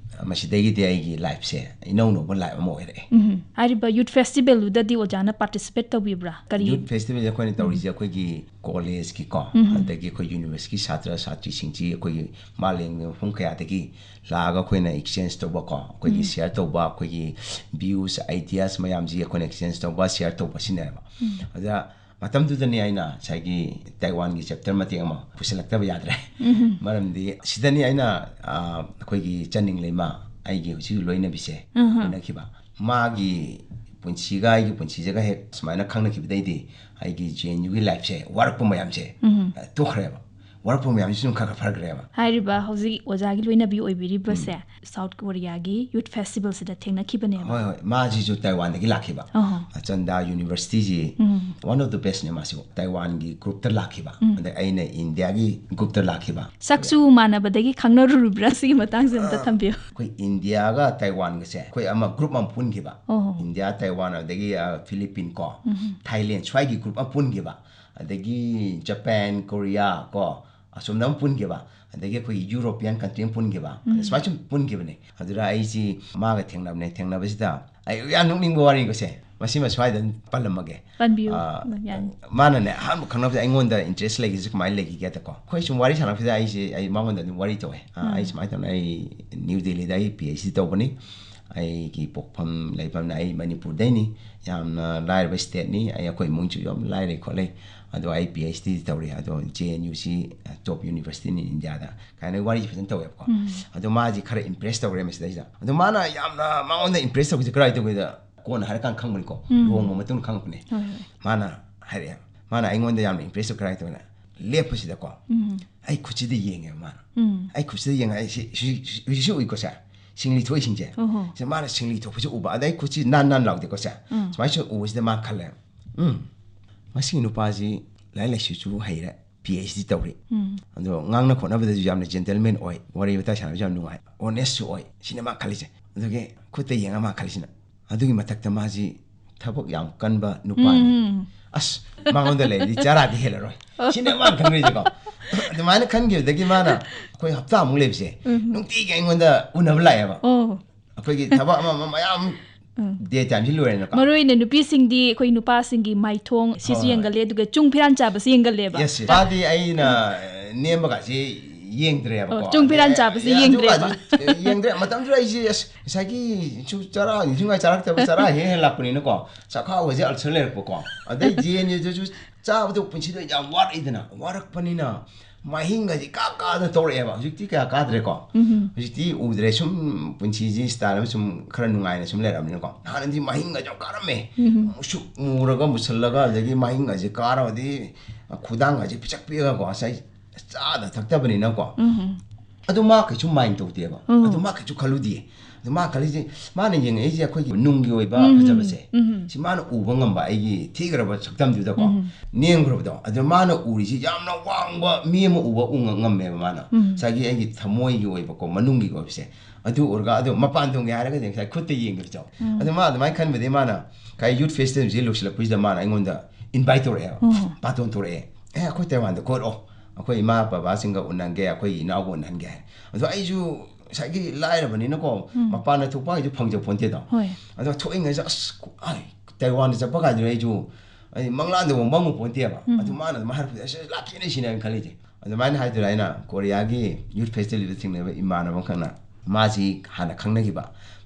ꯃꯁꯤꯗꯒꯤꯗꯤ ꯑꯩꯒꯤ lifeꯁꯦ ꯏꯅꯧ ꯅꯧꯕ life ꯑꯃ ꯑꯣꯏꯔꯛꯑꯦ꯫ ꯎꯝ꯫ ꯍꯥꯏꯔꯤꯕ Youth Festivalꯗꯨꯗꯗꯤ ꯑꯣꯖꯥꯅ participate ꯇꯧꯕꯤꯕ꯭ꯔꯥ? ꯀꯔꯤ? Youth Festivalꯁꯦ ꯑꯩꯈꯣꯏꯅ ꯇꯧꯔꯤꯁꯦ ꯑꯩꯈꯣꯏꯒꯤ collegeꯀꯤꯀꯣ, ꯎꯝ꯫ ꯑꯗꯒꯤ ꯑꯩꯈꯣꯏ universityꯀꯤ ꯁꯥꯇ꯭ꯔ ꯁꯥꯇ꯭ꯔꯤꯁꯤꯡꯁꯤ ꯑꯩꯈꯣꯏꯒꯤ ꯃꯥꯂꯦꯝꯒꯤ ꯃꯐꯝ ꯀꯌꯥꯗꯒꯤ ꯂꯥꯛꯑꯒ ꯑꯩꯈꯣꯏꯅ exchange ꯇꯧꯕꯀꯣ, ꯑꯩꯈꯣꯏꯒꯤ ꯎꯝ꯫ share ꯇꯧꯕ, ꯑꯩꯈꯣꯏꯒꯤ views, ideas ꯃꯌꯥꯝꯁꯤ ꯑꯩꯈꯣꯏꯅ exchange ꯇꯧꯕ, share ꯇꯧꯕ ꯁꯤꯅꯦꯕ꯫ ꯎꯝ꯫ ꯑꯗ ꯃꯇꯝꯗꯨꯗꯅꯤ ꯑꯩꯅ ꯉꯁꯥꯏꯒꯤ Taiwanꯒꯤ chapter ꯃꯇꯦꯛ ꯑꯃ ꯄꯨꯁꯤꯜꯂꯛꯇꯕ ꯌꯥꯗ꯭ꯔꯦ꯫ ꯎꯝ꯫ ꯃꯔꯝꯗꯤ ꯁꯤꯗꯅꯤ ꯑꯩꯅ, ꯑ, ꯑꯩꯈꯣꯏꯒꯤ ꯆꯟꯅꯤꯡ ꯂꯩꯃ, ꯑꯩꯒꯤ ꯍꯧꯖꯤꯛ ꯂꯣꯏꯅꯕꯤꯁꯦ, ꯎꯝ꯫ ꯎꯅꯈꯤꯕ꯫ ꯃꯥꯒꯤ ꯄꯨꯟꯁꯤꯒ ꯑꯩꯒꯤ ꯄꯨꯟꯁꯤꯁꯤꯒ ꯍꯦꯛ ꯁꯨꯃꯥꯏꯅ ꯈꯪꯅꯈꯤꯕꯗꯩꯗꯤ ꯑꯩꯒꯤ J N Uꯒꯤ lifeꯁꯦ, ꯋꯥꯔꯛꯄ ꯃꯌꯥꯝꯁꯦ, ꯎꯝ꯫ ꯑ, ꯇꯣꯛꯈ꯭ꯔꯦꯕ꯫ ꯋꯥꯔꯛꯄ ꯃꯌꯥꯝꯁꯤꯁꯨ ꯑꯗꯨꯝ ꯈꯔ ꯈꯔ ꯐꯈ꯭ꯔꯦꯕ꯫ ꯍꯥꯏꯔꯤꯕ ꯍꯧꯖꯤꯛ ꯑꯣꯖꯥꯒꯤ ꯂꯣꯏꯅꯕꯤ ꯑꯣꯏꯕꯤꯔꯤꯕꯁꯦ ꯁꯥꯎꯠ ꯀꯣꯔꯤꯌꯥꯒꯤ ꯌꯨꯠ ꯐꯦꯁꯇꯤꯚꯦꯜꯁꯤꯗ ꯊꯦꯡꯅꯈꯤꯕꯅꯦꯕ꯫ ꯍꯣꯏ ꯍꯣꯏ, ꯃꯥꯁꯤꯁꯨ ꯇꯥꯏꯋꯥꯟꯗꯒꯤ ꯂꯥꯛꯈꯤꯕ꯫ ꯑꯍꯣ꯫ ꯑꯆꯟꯗꯥ ꯌꯨꯅꯤꯚꯔꯁꯤꯇꯤꯁꯤ ꯎꯝ꯫ One of the ꯕꯦꯁꯅꯦ ꯃꯥꯁꯤꯕꯨ꯫ ꯇꯥꯏꯋꯥꯟꯒꯤ ꯒ꯭ꯔꯨꯞꯇ ꯂꯥꯛꯈꯤꯕ, ꯎꯝ꯫ ꯑꯗꯩ ꯑꯩꯅ ꯏꯟꯗꯤꯌꯥꯒꯤ ꯒ꯭ꯔꯨꯞꯇ ꯂꯥꯛꯈꯤꯕ꯫ ꯁꯛꯁꯨ ꯃꯥꯟꯅꯕꯗꯒꯤ ꯈꯪꯅꯔꯨꯔꯤꯕ꯭ꯔꯥ? ꯁꯤꯒꯤ ꯃꯇꯥꯡꯁꯦ ꯑꯝꯇ ꯊꯝꯕꯤꯌꯨ꯫ ꯑꯩꯈꯣꯏ ꯏꯟꯗꯤꯌꯥꯒ ꯇꯥꯏꯋꯥꯟꯒꯁꯦ ꯑꯩꯈꯣꯏ ꯑꯃ ꯒ꯭ꯔꯨꯞ ꯑꯃ ꯄꯨꯟꯈꯤꯕ꯫ ꯑꯣ꯫ ꯏꯟꯗꯤꯌꯥ, ꯇꯥꯏꯋꯥꯟ, ꯑꯗꯒꯤ ꯑ, ꯐꯤꯂꯤꯄꯤꯟ ꯀꯣ, ꯎꯝ꯫ ꯊꯥꯏꯂꯦꯟ, ꯁ꯭ꯋꯥꯏꯒꯤ ꯒ꯭ꯔꯨꯞ ꯑꯃ ꯄꯨꯟꯈꯤꯕ꯫ ꯑꯗꯒꯤ ꯖꯄꯥꯟ, ꯀꯣꯔꯤꯌꯥ ꯀꯣ, ꯑꯁꯣꯝꯗ ꯑꯃ ꯄꯨꯟꯈꯤꯕ꯫ ꯑꯗꯒꯤ ꯑꯩꯈꯣꯏꯒꯤ ꯌꯨꯔꯣꯄꯤꯌꯟ ꯀꯟꯇ꯭ꯔꯤ ꯑꯃ ꯄꯨꯟꯈꯤꯕ꯫ ꯎꯝ꯫ ꯁꯨꯃꯥꯏꯅ ꯁꯨꯝ ꯄꯨꯟꯈꯤꯕꯅꯦ꯫ ꯑꯗꯨꯗ ꯑꯩꯁꯤ ꯃꯥꯒ ꯊꯦꯡꯅꯕꯅꯦ꯫ ꯊꯦꯡꯅꯕꯁꯤꯗ ꯑꯩ ꯌꯥꯝ ꯅꯣꯛꯅꯤꯡꯕ ꯋꯥꯔꯤꯅꯤꯀꯣꯁꯦ, ꯃꯁꯤꯃ ꯁ꯭ꯋꯥꯏꯗ ꯑꯗꯨꯝ ꯄꯜꯂꯝꯃꯒꯦ꯫ ꯄꯟꯕꯤꯌꯨ꯫ ꯑ, ꯌꯥꯅꯤ꯫ ꯃꯥꯅꯅꯦ ꯑꯍꯥꯟꯕ ꯈꯪꯅꯕꯗ ꯑꯩꯉꯣꯟꯗ ꯏꯟꯇꯔꯦꯁ ꯂꯩꯒꯦꯁꯦ ꯀꯃꯥꯏꯅ ꯂꯩꯈꯤꯒꯦꯗꯀꯣ, ꯑꯩꯈꯣꯏ ꯁꯨꯝ ꯋꯥꯔꯤ ꯁꯥꯟꯅꯕꯁꯤꯗ ꯑꯩꯁꯦ, ꯑꯩ ꯃꯉꯣꯟꯗ ꯑꯗꯨꯝ ꯋꯥꯔꯤ ꯇꯧꯋꯦ꯫ ꯑ, ꯎꯝ꯫ ꯑꯩ ꯁꯨꯃꯥꯏꯅ ꯇꯧꯅ ꯑꯩ ꯅ꯭ꯌꯨ ꯗꯦꯜꯂꯤꯗ ꯑꯩ ꯄꯤ ꯑꯩꯆ ꯗꯤ ꯇꯧꯕꯅꯤ꯫ ꯑꯩꯒꯤ ꯄꯣꯛꯐꯝ ꯂꯩꯐꯝꯅ ꯑꯩ ꯃꯅꯤꯄꯨꯔꯗꯩꯅꯤ꯫ ꯌꯥꯝꯅ ꯂꯥꯏꯔꯕ ꯁ꯭ꯇꯦꯠꯅꯤ꯫ ꯑꯩ, ꯑꯩꯈꯣꯏ ꯏꯃꯨꯡꯁꯨ ꯌꯥꯝ ꯂꯥꯏꯔꯩ ꯈꯣꯠꯂꯩ꯫ ꯑꯗꯣ ꯑꯩ ꯄꯤ ꯑꯩꯆ ꯗꯤ ꯇꯧꯔꯤ꯫ ꯑꯗꯣ ꯖꯦ ꯑꯦꯟ ꯌꯨ ꯁꯤ ꯇꯣꯞ ꯌꯨꯅꯤꯚꯔꯁꯤꯇꯤꯅꯤ ꯏꯟꯗꯤꯌꯥꯗ ꯀꯥꯏꯅ ꯋꯥꯔꯤꯁꯦ ꯐꯖꯅ ꯇꯧꯋꯦꯕꯀꯣ꯫ ꯎꯝ꯫ ꯑꯗꯣ ꯃꯥꯁꯤ ꯈꯔ ꯏꯝꯄ꯭ꯔꯦꯁ ꯇꯧꯔꯦ ꯃꯁꯤꯗꯩꯁꯤꯗ꯫ ꯑꯗꯣ ꯃꯥꯅ ꯌꯥꯝꯅ ꯃꯉꯣꯟꯗ ꯏꯝꯄ꯭ꯔꯦꯁ ꯇꯧꯕꯁꯦ ꯀꯗꯥꯏ ꯇꯧꯒꯦꯗ, ꯀꯣꯟꯅ ꯍꯥꯏꯔꯀꯥꯟꯗ ꯈꯪꯕꯅꯤꯀꯣ꯫ ꯎꯝ꯫ ꯂꯨꯍꯣꯡꯕ ꯃꯇꯨꯡꯗ ꯈꯪꯉꯛꯄꯅꯦ꯫ ꯍꯣꯏ, ꯍꯣꯏ꯫ ꯃꯥꯅ ꯍꯥꯏꯔꯛꯑꯦ꯫ ꯃꯥꯅ ꯑꯩꯉꯣꯟꯗ ꯌꯥꯝꯅ ꯏꯝꯄ꯭ꯔꯦꯁ ꯇꯧ ꯀꯗꯥꯏ ꯇꯧꯒꯦꯅ, ꯂꯦꯞꯄꯁꯤꯗꯀꯣ ꯎꯝ꯫ ꯑꯩ ꯈꯨꯠꯁꯤꯗ ꯌꯦꯡꯉꯦꯕ ꯃꯥꯅ꯫ ꯎꯝ꯫ ꯑꯩ ꯈꯨꯠꯁꯤꯗ ꯌꯦꯡꯉ ꯑꯩ ꯁꯤ, ꯁꯤ, ꯁꯤ, ꯍꯧꯖꯤꯛꯁꯨ ꯎꯏꯀꯣ ꯁꯦ꯫ ꯁꯤꯡꯂꯤ ꯊꯣꯛꯏꯁꯤꯡꯁꯦ꯫ ꯑꯣꯍꯣ꯫ ꯁꯤ ꯃꯥꯅ ꯁꯤꯡꯂꯤ ꯊꯣꯛꯄꯁꯦ ꯎꯕ꯫ ꯑꯗꯩ ꯈꯨꯠꯁꯤ ꯅꯥꯟ ꯅꯥꯟ ꯂꯥꯎꯗꯦꯀꯣ ꯁꯦ꯫ ꯎꯝ꯫ ꯁꯨꯃꯥꯏꯅ ꯁꯨꯝ ꯎꯕꯁꯤꯗ ꯃꯥ ꯈꯜꯂꯦ, "ꯎꯝ, ꯃꯁꯤꯒꯤ ꯅꯨꯄꯥꯁꯤ ꯂꯥꯏꯔꯤꯛ ꯂꯥꯏꯁꯨꯁꯨ ꯍꯩꯔꯦ, ꯄꯤ ꯑꯩꯆ ꯗꯤ ꯇꯧꯔꯤ꯫ ꯎꯝ꯫ ꯑꯗꯣ ꯉꯥꯡꯅ ꯈꯣꯠꯅꯕꯗꯁꯨ ꯌꯥꯝꯅ ꯖꯦꯟꯇꯜꯃꯦꯟ ꯑꯣꯏ, ꯋꯥꯔꯤ ꯋꯥꯇꯥꯏ ꯁꯥꯟꯅꯕꯁꯨ ꯌꯥꯝ ꯅꯨꯡꯉꯥꯏ, ꯑꯣꯅꯦꯁꯁꯨ ꯑꯣꯏ"꯫ ꯁꯤꯅꯦ ꯃꯥ ꯈꯜꯂꯤꯁꯦ꯫ ꯑꯗꯨꯒꯤ ꯈꯨꯠꯇ ꯌꯦꯡꯉ ꯃꯥ ꯈꯜꯂꯤꯁꯤꯅ, ꯑꯗꯨꯒꯤ ꯃꯊꯛꯇ ꯃꯥꯁꯤ ꯊꯕꯛ ꯌꯥꯝ ꯀꯟꯕ ꯅꯨꯄꯥꯅꯤ꯫ ꯎꯝ꯫ "ꯑꯁ, ꯃꯉꯣꯟꯗ ꯂꯩꯔꯗꯤ ꯆꯔꯥꯗꯤ ꯍꯦꯜꯂꯔꯣꯏ"꯫ ꯁꯤꯅꯦ ꯃꯥꯅ ꯈꯟꯈ꯭ꯔꯤꯁꯦꯀꯣ꯫ ꯑꯗꯨꯃꯥꯏꯅ ꯈꯟꯈꯤꯕꯗꯒꯤ ꯃꯥꯅ ꯑꯩꯈꯣꯏ ꯍꯞꯇꯥꯃꯨꯛ ꯂꯩꯕꯁꯦ, ꯎꯝ꯫ ꯅꯨꯡꯇꯤꯒꯤ ꯑꯩꯉꯣꯟꯗ ꯎꯅꯕ ꯂꯥꯛꯑꯦꯕ꯫ ꯑꯣ꯫ ꯑꯩꯈꯣꯏꯒꯤ ꯊꯕꯛ ꯑꯃ ꯑꯃ ꯃꯌꯥꯝ ꯎꯝ꯫ ꯗꯦ ꯇꯥꯏꯝꯁꯤ ꯂꯣꯏꯔꯦꯅꯀꯣ꯫ ꯃꯔꯨ ꯑꯣꯏꯅ ꯅꯨꯄꯤꯁꯤꯡꯗꯤ ꯑꯩꯈꯣꯏ ꯅꯨꯄꯥꯁꯤꯡꯒꯤ ꯃꯥꯏꯊꯣꯡ ꯁꯤꯁꯨ ꯍꯣꯏ, ꯍꯣꯏ꯫ ꯌꯦꯡꯒꯜꯂꯦ, ꯑꯗꯨꯒ ꯆꯨꯡ ꯐꯤꯔꯥꯟ ꯆꯥꯕꯁꯨ ꯌꯦꯡꯒꯜꯂꯦꯕ꯫ Yes, yes. ꯃꯥꯗꯤ ꯑꯩꯅ ꯅꯦꯝꯕꯒꯁꯤ ꯌꯦꯡꯗ꯭ꯔꯦꯕꯀꯣ꯫ ꯑꯣ, ꯆꯨꯡ ꯐꯤꯔꯥꯟ ꯆꯥꯕꯁꯤ ꯑꯦ, ꯌꯦꯡꯗ꯭ꯔꯦꯕ꯫ ꯑꯗꯨꯒꯁꯨ ꯌꯦꯡꯗ꯭ꯔꯦ꯫ ꯃꯇꯝꯗꯨꯗ ꯑꯩꯁꯦ, ꯑꯁ, ꯉꯁꯥꯏꯒꯤ ꯁꯨ ꯆꯔꯥ, ꯅꯤꯡꯊꯤꯅꯨꯡꯉꯥꯏ ꯆꯥꯔꯛꯇꯕ ꯆꯔꯥ ꯍꯦꯟꯅ ꯍꯦꯟꯅ ꯂꯥꯛꯄꯅꯤꯅꯀꯣ, ꯆꯥꯛꯈꯥꯎꯒꯁꯦ ꯑꯜꯁꯔ ꯂꯩꯔꯛꯄꯀꯣ꯫ ꯑꯗꯩ ꯖꯦ ꯑꯦꯟ ꯌꯨꯗꯁꯨ ꯆꯥꯕꯗꯣ ꯄꯨꯟꯁꯤꯗ ꯌꯥꯝ ꯋꯥꯔꯛꯏꯗꯅ, ꯋꯥꯔꯛꯄꯅꯤꯅ ꯃꯍꯤꯡꯒꯁꯦ ꯀꯥ ꯀꯥꯗꯅ ꯇꯧꯔꯛꯑꯦꯕ꯫ ꯍꯧꯖꯤꯛꯇꯤ ꯀꯌꯥ ꯀꯥꯗ꯭ꯔꯦꯀꯣ꯫ ꯎꯝ꯫ ꯍꯧꯖꯤꯛꯇꯤ ꯎꯗ꯭ꯔꯦ꯫ ꯁꯨꯝ ꯄꯨꯟꯁꯤꯁꯤ ꯁ꯭ꯇꯥꯏꯜ ꯑꯃ ꯁꯨꯝ ꯈꯔ ꯅꯨꯡꯉꯥꯏꯅ ꯁꯨꯝ ꯂꯩꯔꯛꯑꯕꯅꯤꯅꯀꯣ꯫ ꯍꯥꯟꯅꯗꯤ ꯃꯍꯤꯡꯒꯁꯦ ꯌꯥꯝ ꯀꯥꯔꯝꯃꯦ꯫ ꯎꯝ꯫ ꯃꯨꯁꯨꯛ ꯃꯨꯔꯒ ꯃꯨꯁꯜꯂꯒ, ꯑꯗꯒꯤ ꯃꯍꯤꯡꯒꯁꯦ ꯀꯥꯔꯕꯗꯤ ꯈꯨꯗꯥꯡꯒꯁꯦ ꯄꯤꯛꯆꯛ ꯄꯤꯛꯑꯒꯀꯣ꯫ ꯉꯁꯥꯏ ꯆꯥꯗ ꯊꯛꯇꯕꯅꯤꯅꯀꯣ꯫ ꯎꯝ ꯑꯗꯨ ꯃꯥ ꯀꯩꯁꯨ ꯃꯥꯏꯟ ꯇꯧꯗꯦꯕ꯫ ꯎꯝ꯫ ꯑꯗꯨ ꯃꯥ ꯀꯩꯁꯨ ꯈꯜꯂꯨꯗꯦ꯫ ꯑꯗꯨ ꯃꯥ ꯈꯜꯂꯤꯁꯦ, ꯃꯥꯅ ꯌꯦꯡꯉꯛꯏꯁꯦ ꯑꯩꯈꯣꯏꯒꯤ ꯅꯨꯡꯒꯤ ꯑꯣꯏꯕ ꯎꯝ꯫ ꯐꯖꯕꯁꯦ꯫ ꯎꯝ꯫ ꯁꯤ ꯃꯥꯅ ꯎꯕ ꯉꯝꯕ ꯑꯩꯒꯤ ꯊꯤꯈ꯭ꯔꯕ ꯁꯛꯇꯝꯗꯨꯗꯀꯣ, ꯎꯝ꯫ ꯅꯦꯝꯈ꯭ꯔꯕꯗꯣ, ꯑꯗꯨ ꯃꯥꯅ ꯎꯔꯤꯁꯤ ꯌꯥꯝꯅ ꯋꯥꯡꯕ ꯃꯤ ꯑꯃ ꯎꯕ ꯎ ꯉ-, ꯉꯝꯃꯦꯕ ꯃꯥꯅ꯫ ꯎꯝ꯫ ꯉꯁꯥꯏꯒꯤ ꯑꯩꯒꯤ ꯊꯃꯣꯏꯒꯤ ꯑꯣꯏꯕꯀꯣ, ꯃꯅꯨꯡꯒꯤ ꯑꯣꯏꯕꯁꯦ, ꯑꯗꯨ ꯎꯔꯒ, ꯑꯗꯨ ꯃꯄꯥꯟ ꯊꯣꯡꯒꯦ ꯍꯥꯏꯔꯒꯗꯤ ꯉꯁꯥꯏ ꯈꯨꯠꯇ ꯌꯦꯡꯈꯤꯕꯗꯣ꯫ ꯎꯝ꯫ ꯑꯗꯨ ꯃꯥ ꯑꯗꯨꯃꯥꯏꯅ ꯈꯟꯕꯗꯒꯤ ꯃꯥꯅ ꯀꯥꯏ ꯌꯨꯠ ꯐꯦꯁꯇꯤꯚꯦꯜꯁꯤ ꯂꯣꯏꯁꯤꯜꯂꯛꯄꯁꯤꯗ ꯃꯥꯅ ꯑꯩꯉꯣꯟꯗ ꯏꯟꯚꯥꯏꯠ ꯇꯧꯔꯛꯑꯦꯕ꯫ ꯎꯝ꯫ ꯕꯥꯇꯣꯟ ꯊꯣꯔꯛꯑꯦ, "ꯑꯦ, ꯑꯩꯈꯣꯏ ꯇꯥꯏꯋꯥꯟꯗ ꯀꯣꯏꯔꯛꯑꯣ, ꯑꯩꯈꯣꯏ ꯏꯃꯥ ꯕꯕꯥꯁꯤꯡꯒ ꯎꯅꯍꯟꯒꯦ, ꯑꯩꯈꯣꯏ ꯏꯅꯥꯎꯒ ꯎꯅꯍꯟꯒꯦ" ꯍꯥꯏ꯫ ꯑꯗꯣ ꯑꯩꯁꯨ ꯉꯁꯥꯏꯒꯤ ꯂꯥꯏꯔꯕꯅꯤꯅꯀꯣ, ꯎꯝ꯫ ꯃꯄꯥꯟꯗ ꯊꯣꯛꯄ ꯍꯥꯏꯁꯦ ꯐꯪꯖ ꯄꯣꯟꯇꯦꯗꯣ꯫ ꯍꯣꯏ꯫ ꯑꯗꯣ ꯊꯣꯛꯏꯉꯩꯁꯦ, ꯑꯁ, ꯀꯣ-, ꯑꯥꯏ, ꯇꯥꯏꯋꯥꯟꯗ ꯆꯠꯄ ꯀꯥꯟꯗꯨꯗ ꯑꯩꯁꯨ, ꯑꯩ ꯃꯪꯂꯥꯟꯗ ꯃꯪꯕ ꯄꯣꯟꯇꯦꯕ꯫ ꯎꯝ꯫ ꯑꯗꯨ ꯃꯥꯅ ꯑꯗꯨꯝ ꯍꯥꯏꯔꯛꯄꯗ, "ꯑꯁ, ꯂꯥꯛꯀꯦꯅꯦ ꯁꯤꯅꯦ" ꯑꯩꯅ ꯈꯜꯂꯤꯁꯦ꯫ ꯑꯗꯨꯃꯥꯏꯅ ꯍꯥꯏꯗꯨꯅ ꯑꯩꯅ ꯀꯣꯔꯤꯌꯥꯒꯤ ꯌꯨꯠ ꯐꯦꯁꯇꯤꯚꯦꯜꯗ ꯊꯦꯡꯅꯕ ꯏꯃꯥꯟꯅꯕ ꯑꯃꯈꯛꯅ, ꯃꯥꯁꯤ ꯍꯥꯟꯅ ꯈꯪꯅꯈꯤꯕ,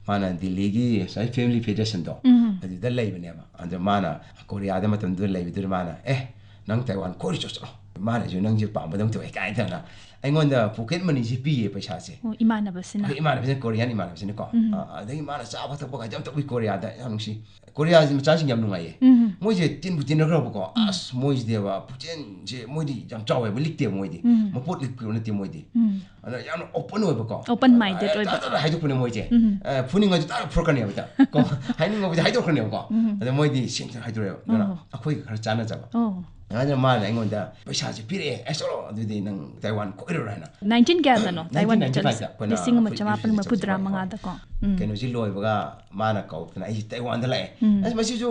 ꯃꯥꯅ ꯗꯤꯜꯂꯤꯒꯤ ꯉꯁꯥꯏ ꯐꯦꯃꯤꯂꯤ ꯐꯦꯗꯔꯦꯁꯟꯗꯣ, ꯎꯝ꯫ ꯑꯗꯨꯗ ꯂꯩꯕꯅꯦꯕ꯫ ꯑꯗꯣ ꯃꯥꯅ ꯀꯣꯔꯤꯌꯥꯗ ꯃꯇꯝꯗꯨꯗ ꯂꯩꯕꯗꯨꯗ ꯃꯥꯅ, "ꯑꯦ, ꯅꯪ ꯇꯥꯏꯋꯥꯟ ꯀꯣꯏꯔꯨꯆꯣ, ꯆꯠꯂꯣ, ꯃꯥꯅꯁꯨ ꯅꯪꯁꯦ ꯄꯥꯝꯕꯗꯧ ꯇꯧꯋꯦ" ꯀꯥꯏꯅ ꯇꯧꯅ ꯑꯩꯉꯣꯟꯗ ꯄꯣꯀꯦꯠ ꯃꯅꯤꯁꯦ ꯄꯤꯌꯦ, ꯄꯩꯁꯥꯁꯦ꯫ ꯑꯣ, ꯏꯃꯥꯟꯅꯕꯁꯤꯅ꯫ ꯑꯩꯈꯣꯏ ꯏꯃꯥꯟꯅꯕꯁꯤꯅ, ꯀꯣꯔꯤꯌꯥꯟ ꯏꯃꯥꯟꯅꯕꯁꯤꯅꯀꯣ꯫ ꯎꯝ꯫ ꯑ, ꯑꯗꯒꯤ ꯃꯥꯅ ꯆꯥꯕ ꯊꯛꯄ ꯀꯥꯏꯁꯦ ꯌꯥꯝ ꯇꯧꯏ ꯀꯣꯔꯤꯌꯥꯗ, ꯌꯥꯝ ꯅꯨꯡꯁꯤ꯫ ꯀꯣꯔꯤꯌꯥꯁꯤ ꯃꯆꯥꯁꯤꯡ ꯌꯥꯝ ꯅꯨꯡꯉꯥꯏꯌꯦ꯫ ꯎꯝ꯫ ꯃꯣꯏꯁꯦ ꯇꯤꯟꯕꯨ ꯇꯤꯟꯅꯈ꯭ꯔꯕꯀꯣ, ꯑꯁ, ꯃꯣꯏꯁꯤꯗꯦꯕ, ꯄꯨꯛꯆꯦꯟꯁꯦ ꯃꯣꯏꯗꯤ ꯌꯥꯝ ꯆꯥꯎꯋꯦꯕ, ꯂꯤꯛꯇꯦꯕ ꯃꯣꯏꯗꯤ꯫ ꯎꯝ꯫ ꯃꯄꯣꯠ ꯂꯤꯛꯄ ꯅꯠꯇꯦ ꯃꯣꯏꯗꯤ꯫ ꯎꯝ꯫ ꯑꯗ ꯌꯥꯝꯅ ꯑꯣꯄꯟ ꯑꯣꯏꯕꯀꯣ꯫ Open minded ꯑ, ꯑꯣꯏꯕ꯫ ꯇꯥ-, ꯇꯥ-, ꯇꯥ ꯍꯥꯏꯗꯣꯛꯄꯅꯦ ꯃꯣꯏꯁꯦ꯫ ꯎꯝ꯫ ꯑ, ꯐꯨꯅꯤꯡꯉꯁꯨ ꯇꯥ ꯐꯨꯔꯛꯀꯅꯦꯕ ꯇ-, ꯀꯣ, ꯍꯥꯏꯅꯤꯡꯉꯕꯗꯤ ꯍꯥꯏꯗꯣꯛꯈ꯭ꯔꯅꯦꯕꯀꯣ꯫ ꯎꯝ꯫ ꯑꯗ ꯃꯣꯏꯗꯤ ꯁꯦꯡꯅ ꯍꯥꯏꯗꯣꯔꯛꯑꯦꯕ꯫ ꯑꯗꯨꯅ ꯑꯣ꯫ ꯑꯩꯈꯣꯏꯒ ꯈꯔ ꯆꯥꯟꯅꯖꯕ꯫ ꯑꯣ꯫ ꯑꯗꯨꯅ ꯃꯥꯅ ꯑꯩꯉꯣꯟꯗ ꯄꯩꯁꯥꯁꯦ ꯄꯤꯔꯛꯑꯦ, "ꯑꯦ, ꯆꯠꯂꯣ, ꯑꯗꯨꯗꯤ ꯅꯪ ꯇꯥꯏꯋꯥꯟ ꯀꯣꯏꯔꯨꯔꯣ" ꯍꯥꯏꯅ꯫ ꯅꯥꯏꯟꯇꯤꯟ ꯀꯌꯥꯗꯅꯣ? ꯇꯥꯏꯋꯥꯟꯗ ꯅꯥꯏꯟꯇꯤꯟ ꯅꯥꯏꯟꯇꯤ ꯐꯥꯏꯚꯇ ꯆꯠꯂꯤꯁꯦ? ꯑꯩꯈꯣꯏꯅ ꯂꯤꯁꯤꯡ ꯑꯃ ꯑꯩꯈꯣꯏ ꯆꯃꯥꯄꯟ ꯃꯔꯤꯐꯨꯇꯔꯥ ꯆꯠꯄ꯫ ꯃꯉꯥꯗꯀꯣ꯫ ꯎꯝ꯫ ꯀꯩꯅꯣꯁꯤ ꯂꯣꯏꯕꯒ ꯃꯥꯅ ꯀꯧꯗꯅ ꯑꯩꯁꯦ ꯇꯥꯏꯋꯥꯟꯗ ꯂꯥꯛꯑꯦ꯫ ꯎꯝ꯫ ꯑꯁ, ꯃꯁꯤꯁꯨ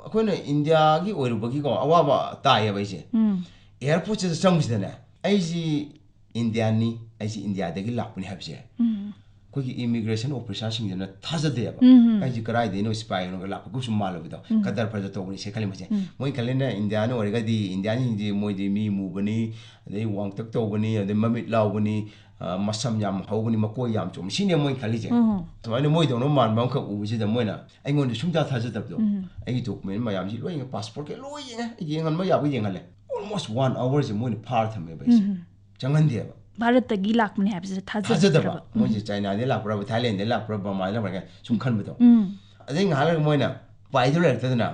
ꯑꯩꯈꯣꯏꯅ ꯏꯟꯗꯤꯌꯥꯒꯤ ꯑꯣꯏꯔꯨꯕꯒꯤꯀꯣ, ꯑꯋꯥꯕ ꯇꯥꯏꯌꯦꯕ ꯑꯩꯁꯦ꯫ ꯎꯝ꯫ ꯑꯦꯌꯥꯔꯄꯣꯔꯠꯁꯤꯗ ꯆꯪꯕꯁꯤꯗꯅꯦ, ꯑꯩꯁꯤ ꯏꯟꯗꯤꯌꯥꯅꯤ, ꯑꯩꯁꯤ ꯏꯟꯗꯤꯌꯥꯗꯒꯤ ꯂꯥꯛꯄꯅꯤ ꯍꯥꯏꯕꯁꯦ꯫ ꯎꯝ꯫ ꯑꯩꯈꯣꯏꯒꯤ ꯏꯃꯤꯒ꯭ꯔꯦꯁꯟ ꯑꯣꯐꯤꯁꯥꯔꯁꯤꯡꯁꯤꯅ ꯊꯥꯖꯗꯦꯕ꯫ ꯎꯝ꯫ ꯑꯩꯁꯦ ꯀꯗꯥꯏꯗꯩꯅꯣ ꯁꯤꯄꯥꯏꯅꯣꯒ ꯂꯥꯛꯄꯒꯨꯝ ꯁꯨꯝ ꯃꯥꯜꯂꯨꯕꯗꯣ꯫ ꯎꯝ꯫ ꯀꯗꯔ ꯐꯗꯔ ꯇꯧꯕꯅꯤ ꯁꯦ ꯈꯜꯂꯤ ꯃꯁꯦ꯫ ꯎꯝ꯫ ꯃꯣꯏ ꯈꯜꯂꯤꯅ ꯏꯟꯗꯤꯌꯥꯅ ꯑꯣꯏꯔꯒꯗꯤ ꯏꯟꯗꯤꯌꯥꯅꯤꯁꯤꯡꯁꯤ ꯃꯣꯏꯗꯤ ꯃꯤ ꯃꯨꯕꯅꯤ, ꯑꯗꯩ ꯋꯥꯡꯇꯛ ꯇꯧꯕꯅꯤ, ꯑꯗꯩ ꯃꯃꯤꯠ ꯂꯥꯎꯕꯅꯤ, ꯑ, ꯃꯁꯝ ꯌꯥꯝ ꯍꯧꯕꯅꯤ, ꯃꯀꯣꯏ ꯌꯥꯝ ꯆꯨꯝꯕ, ꯁꯤꯅꯦ ꯃꯣꯏ ꯈꯜꯂꯤꯁꯦ꯫ ꯎꯝ꯫ ꯁꯨꯃꯥꯏꯅ ꯃꯣꯏꯗꯧꯅ ꯃꯥꯟꯕ ꯑꯃꯈꯛ ꯎꯕꯁꯤꯗ ꯃꯣꯏꯅ ꯑꯩꯉꯣꯟꯗ ꯁꯨꯡꯊꯥ ꯊꯥꯖꯗꯕꯗꯣ꯫ ꯎꯝ꯫ ꯑꯩꯒꯤ ꯗꯣꯀꯨꯃꯦꯟ ꯃꯌꯥꯝꯁꯤ ꯂꯣꯏ ꯌꯦꯡꯉꯦ, ꯄꯥꯁꯄꯣꯔꯠꯀ ꯂꯣꯏ ꯌꯦꯡꯉꯦ, ꯌꯦꯡꯍꯟꯕ ꯌꯥꯕ ꯌꯦꯡꯍꯜꯂꯦ꯫ ꯑꯣꯜꯃꯣꯁ ꯋꯥꯟ ꯑꯋꯥꯔꯁꯦ ꯃꯣꯏꯅ ꯐꯥꯔ ꯊꯝꯃꯦꯕ ꯑꯩꯁꯦ꯫ ꯎꯝ꯫ ꯆꯪꯍꯟꯗꯦꯕ꯫ ꯚꯥꯔꯠꯇꯒꯤ ꯂꯥꯛꯄꯅꯦ ꯍꯥꯏꯕꯁꯦ ꯊꯥꯖꯗꯕ꯫ ꯊꯥꯖꯗ꯭ꯔꯕ꯫ ꯎꯝ꯫ ꯃꯣꯏꯁꯦ ꯆꯥꯏꯅꯥꯗꯩ ꯂꯥꯛꯄ꯭ꯔꯕ, ꯊꯥꯏꯂꯦꯟꯗꯩ ꯂꯥꯛꯄ꯭ꯔꯕ, ꯕꯔꯃꯥꯗꯩ ꯂꯥꯛꯄ꯭ꯔꯥ ꯁꯨꯝ ꯈꯟꯕꯗꯣ꯫ ꯎꯝ꯫ ꯑꯗꯩ ꯉꯥꯏꯍꯥꯛ ꯂꯩꯔꯒ ꯃꯣꯏꯅ ꯄꯥꯏꯗꯨ ꯂꯩꯔꯛꯇꯗꯅ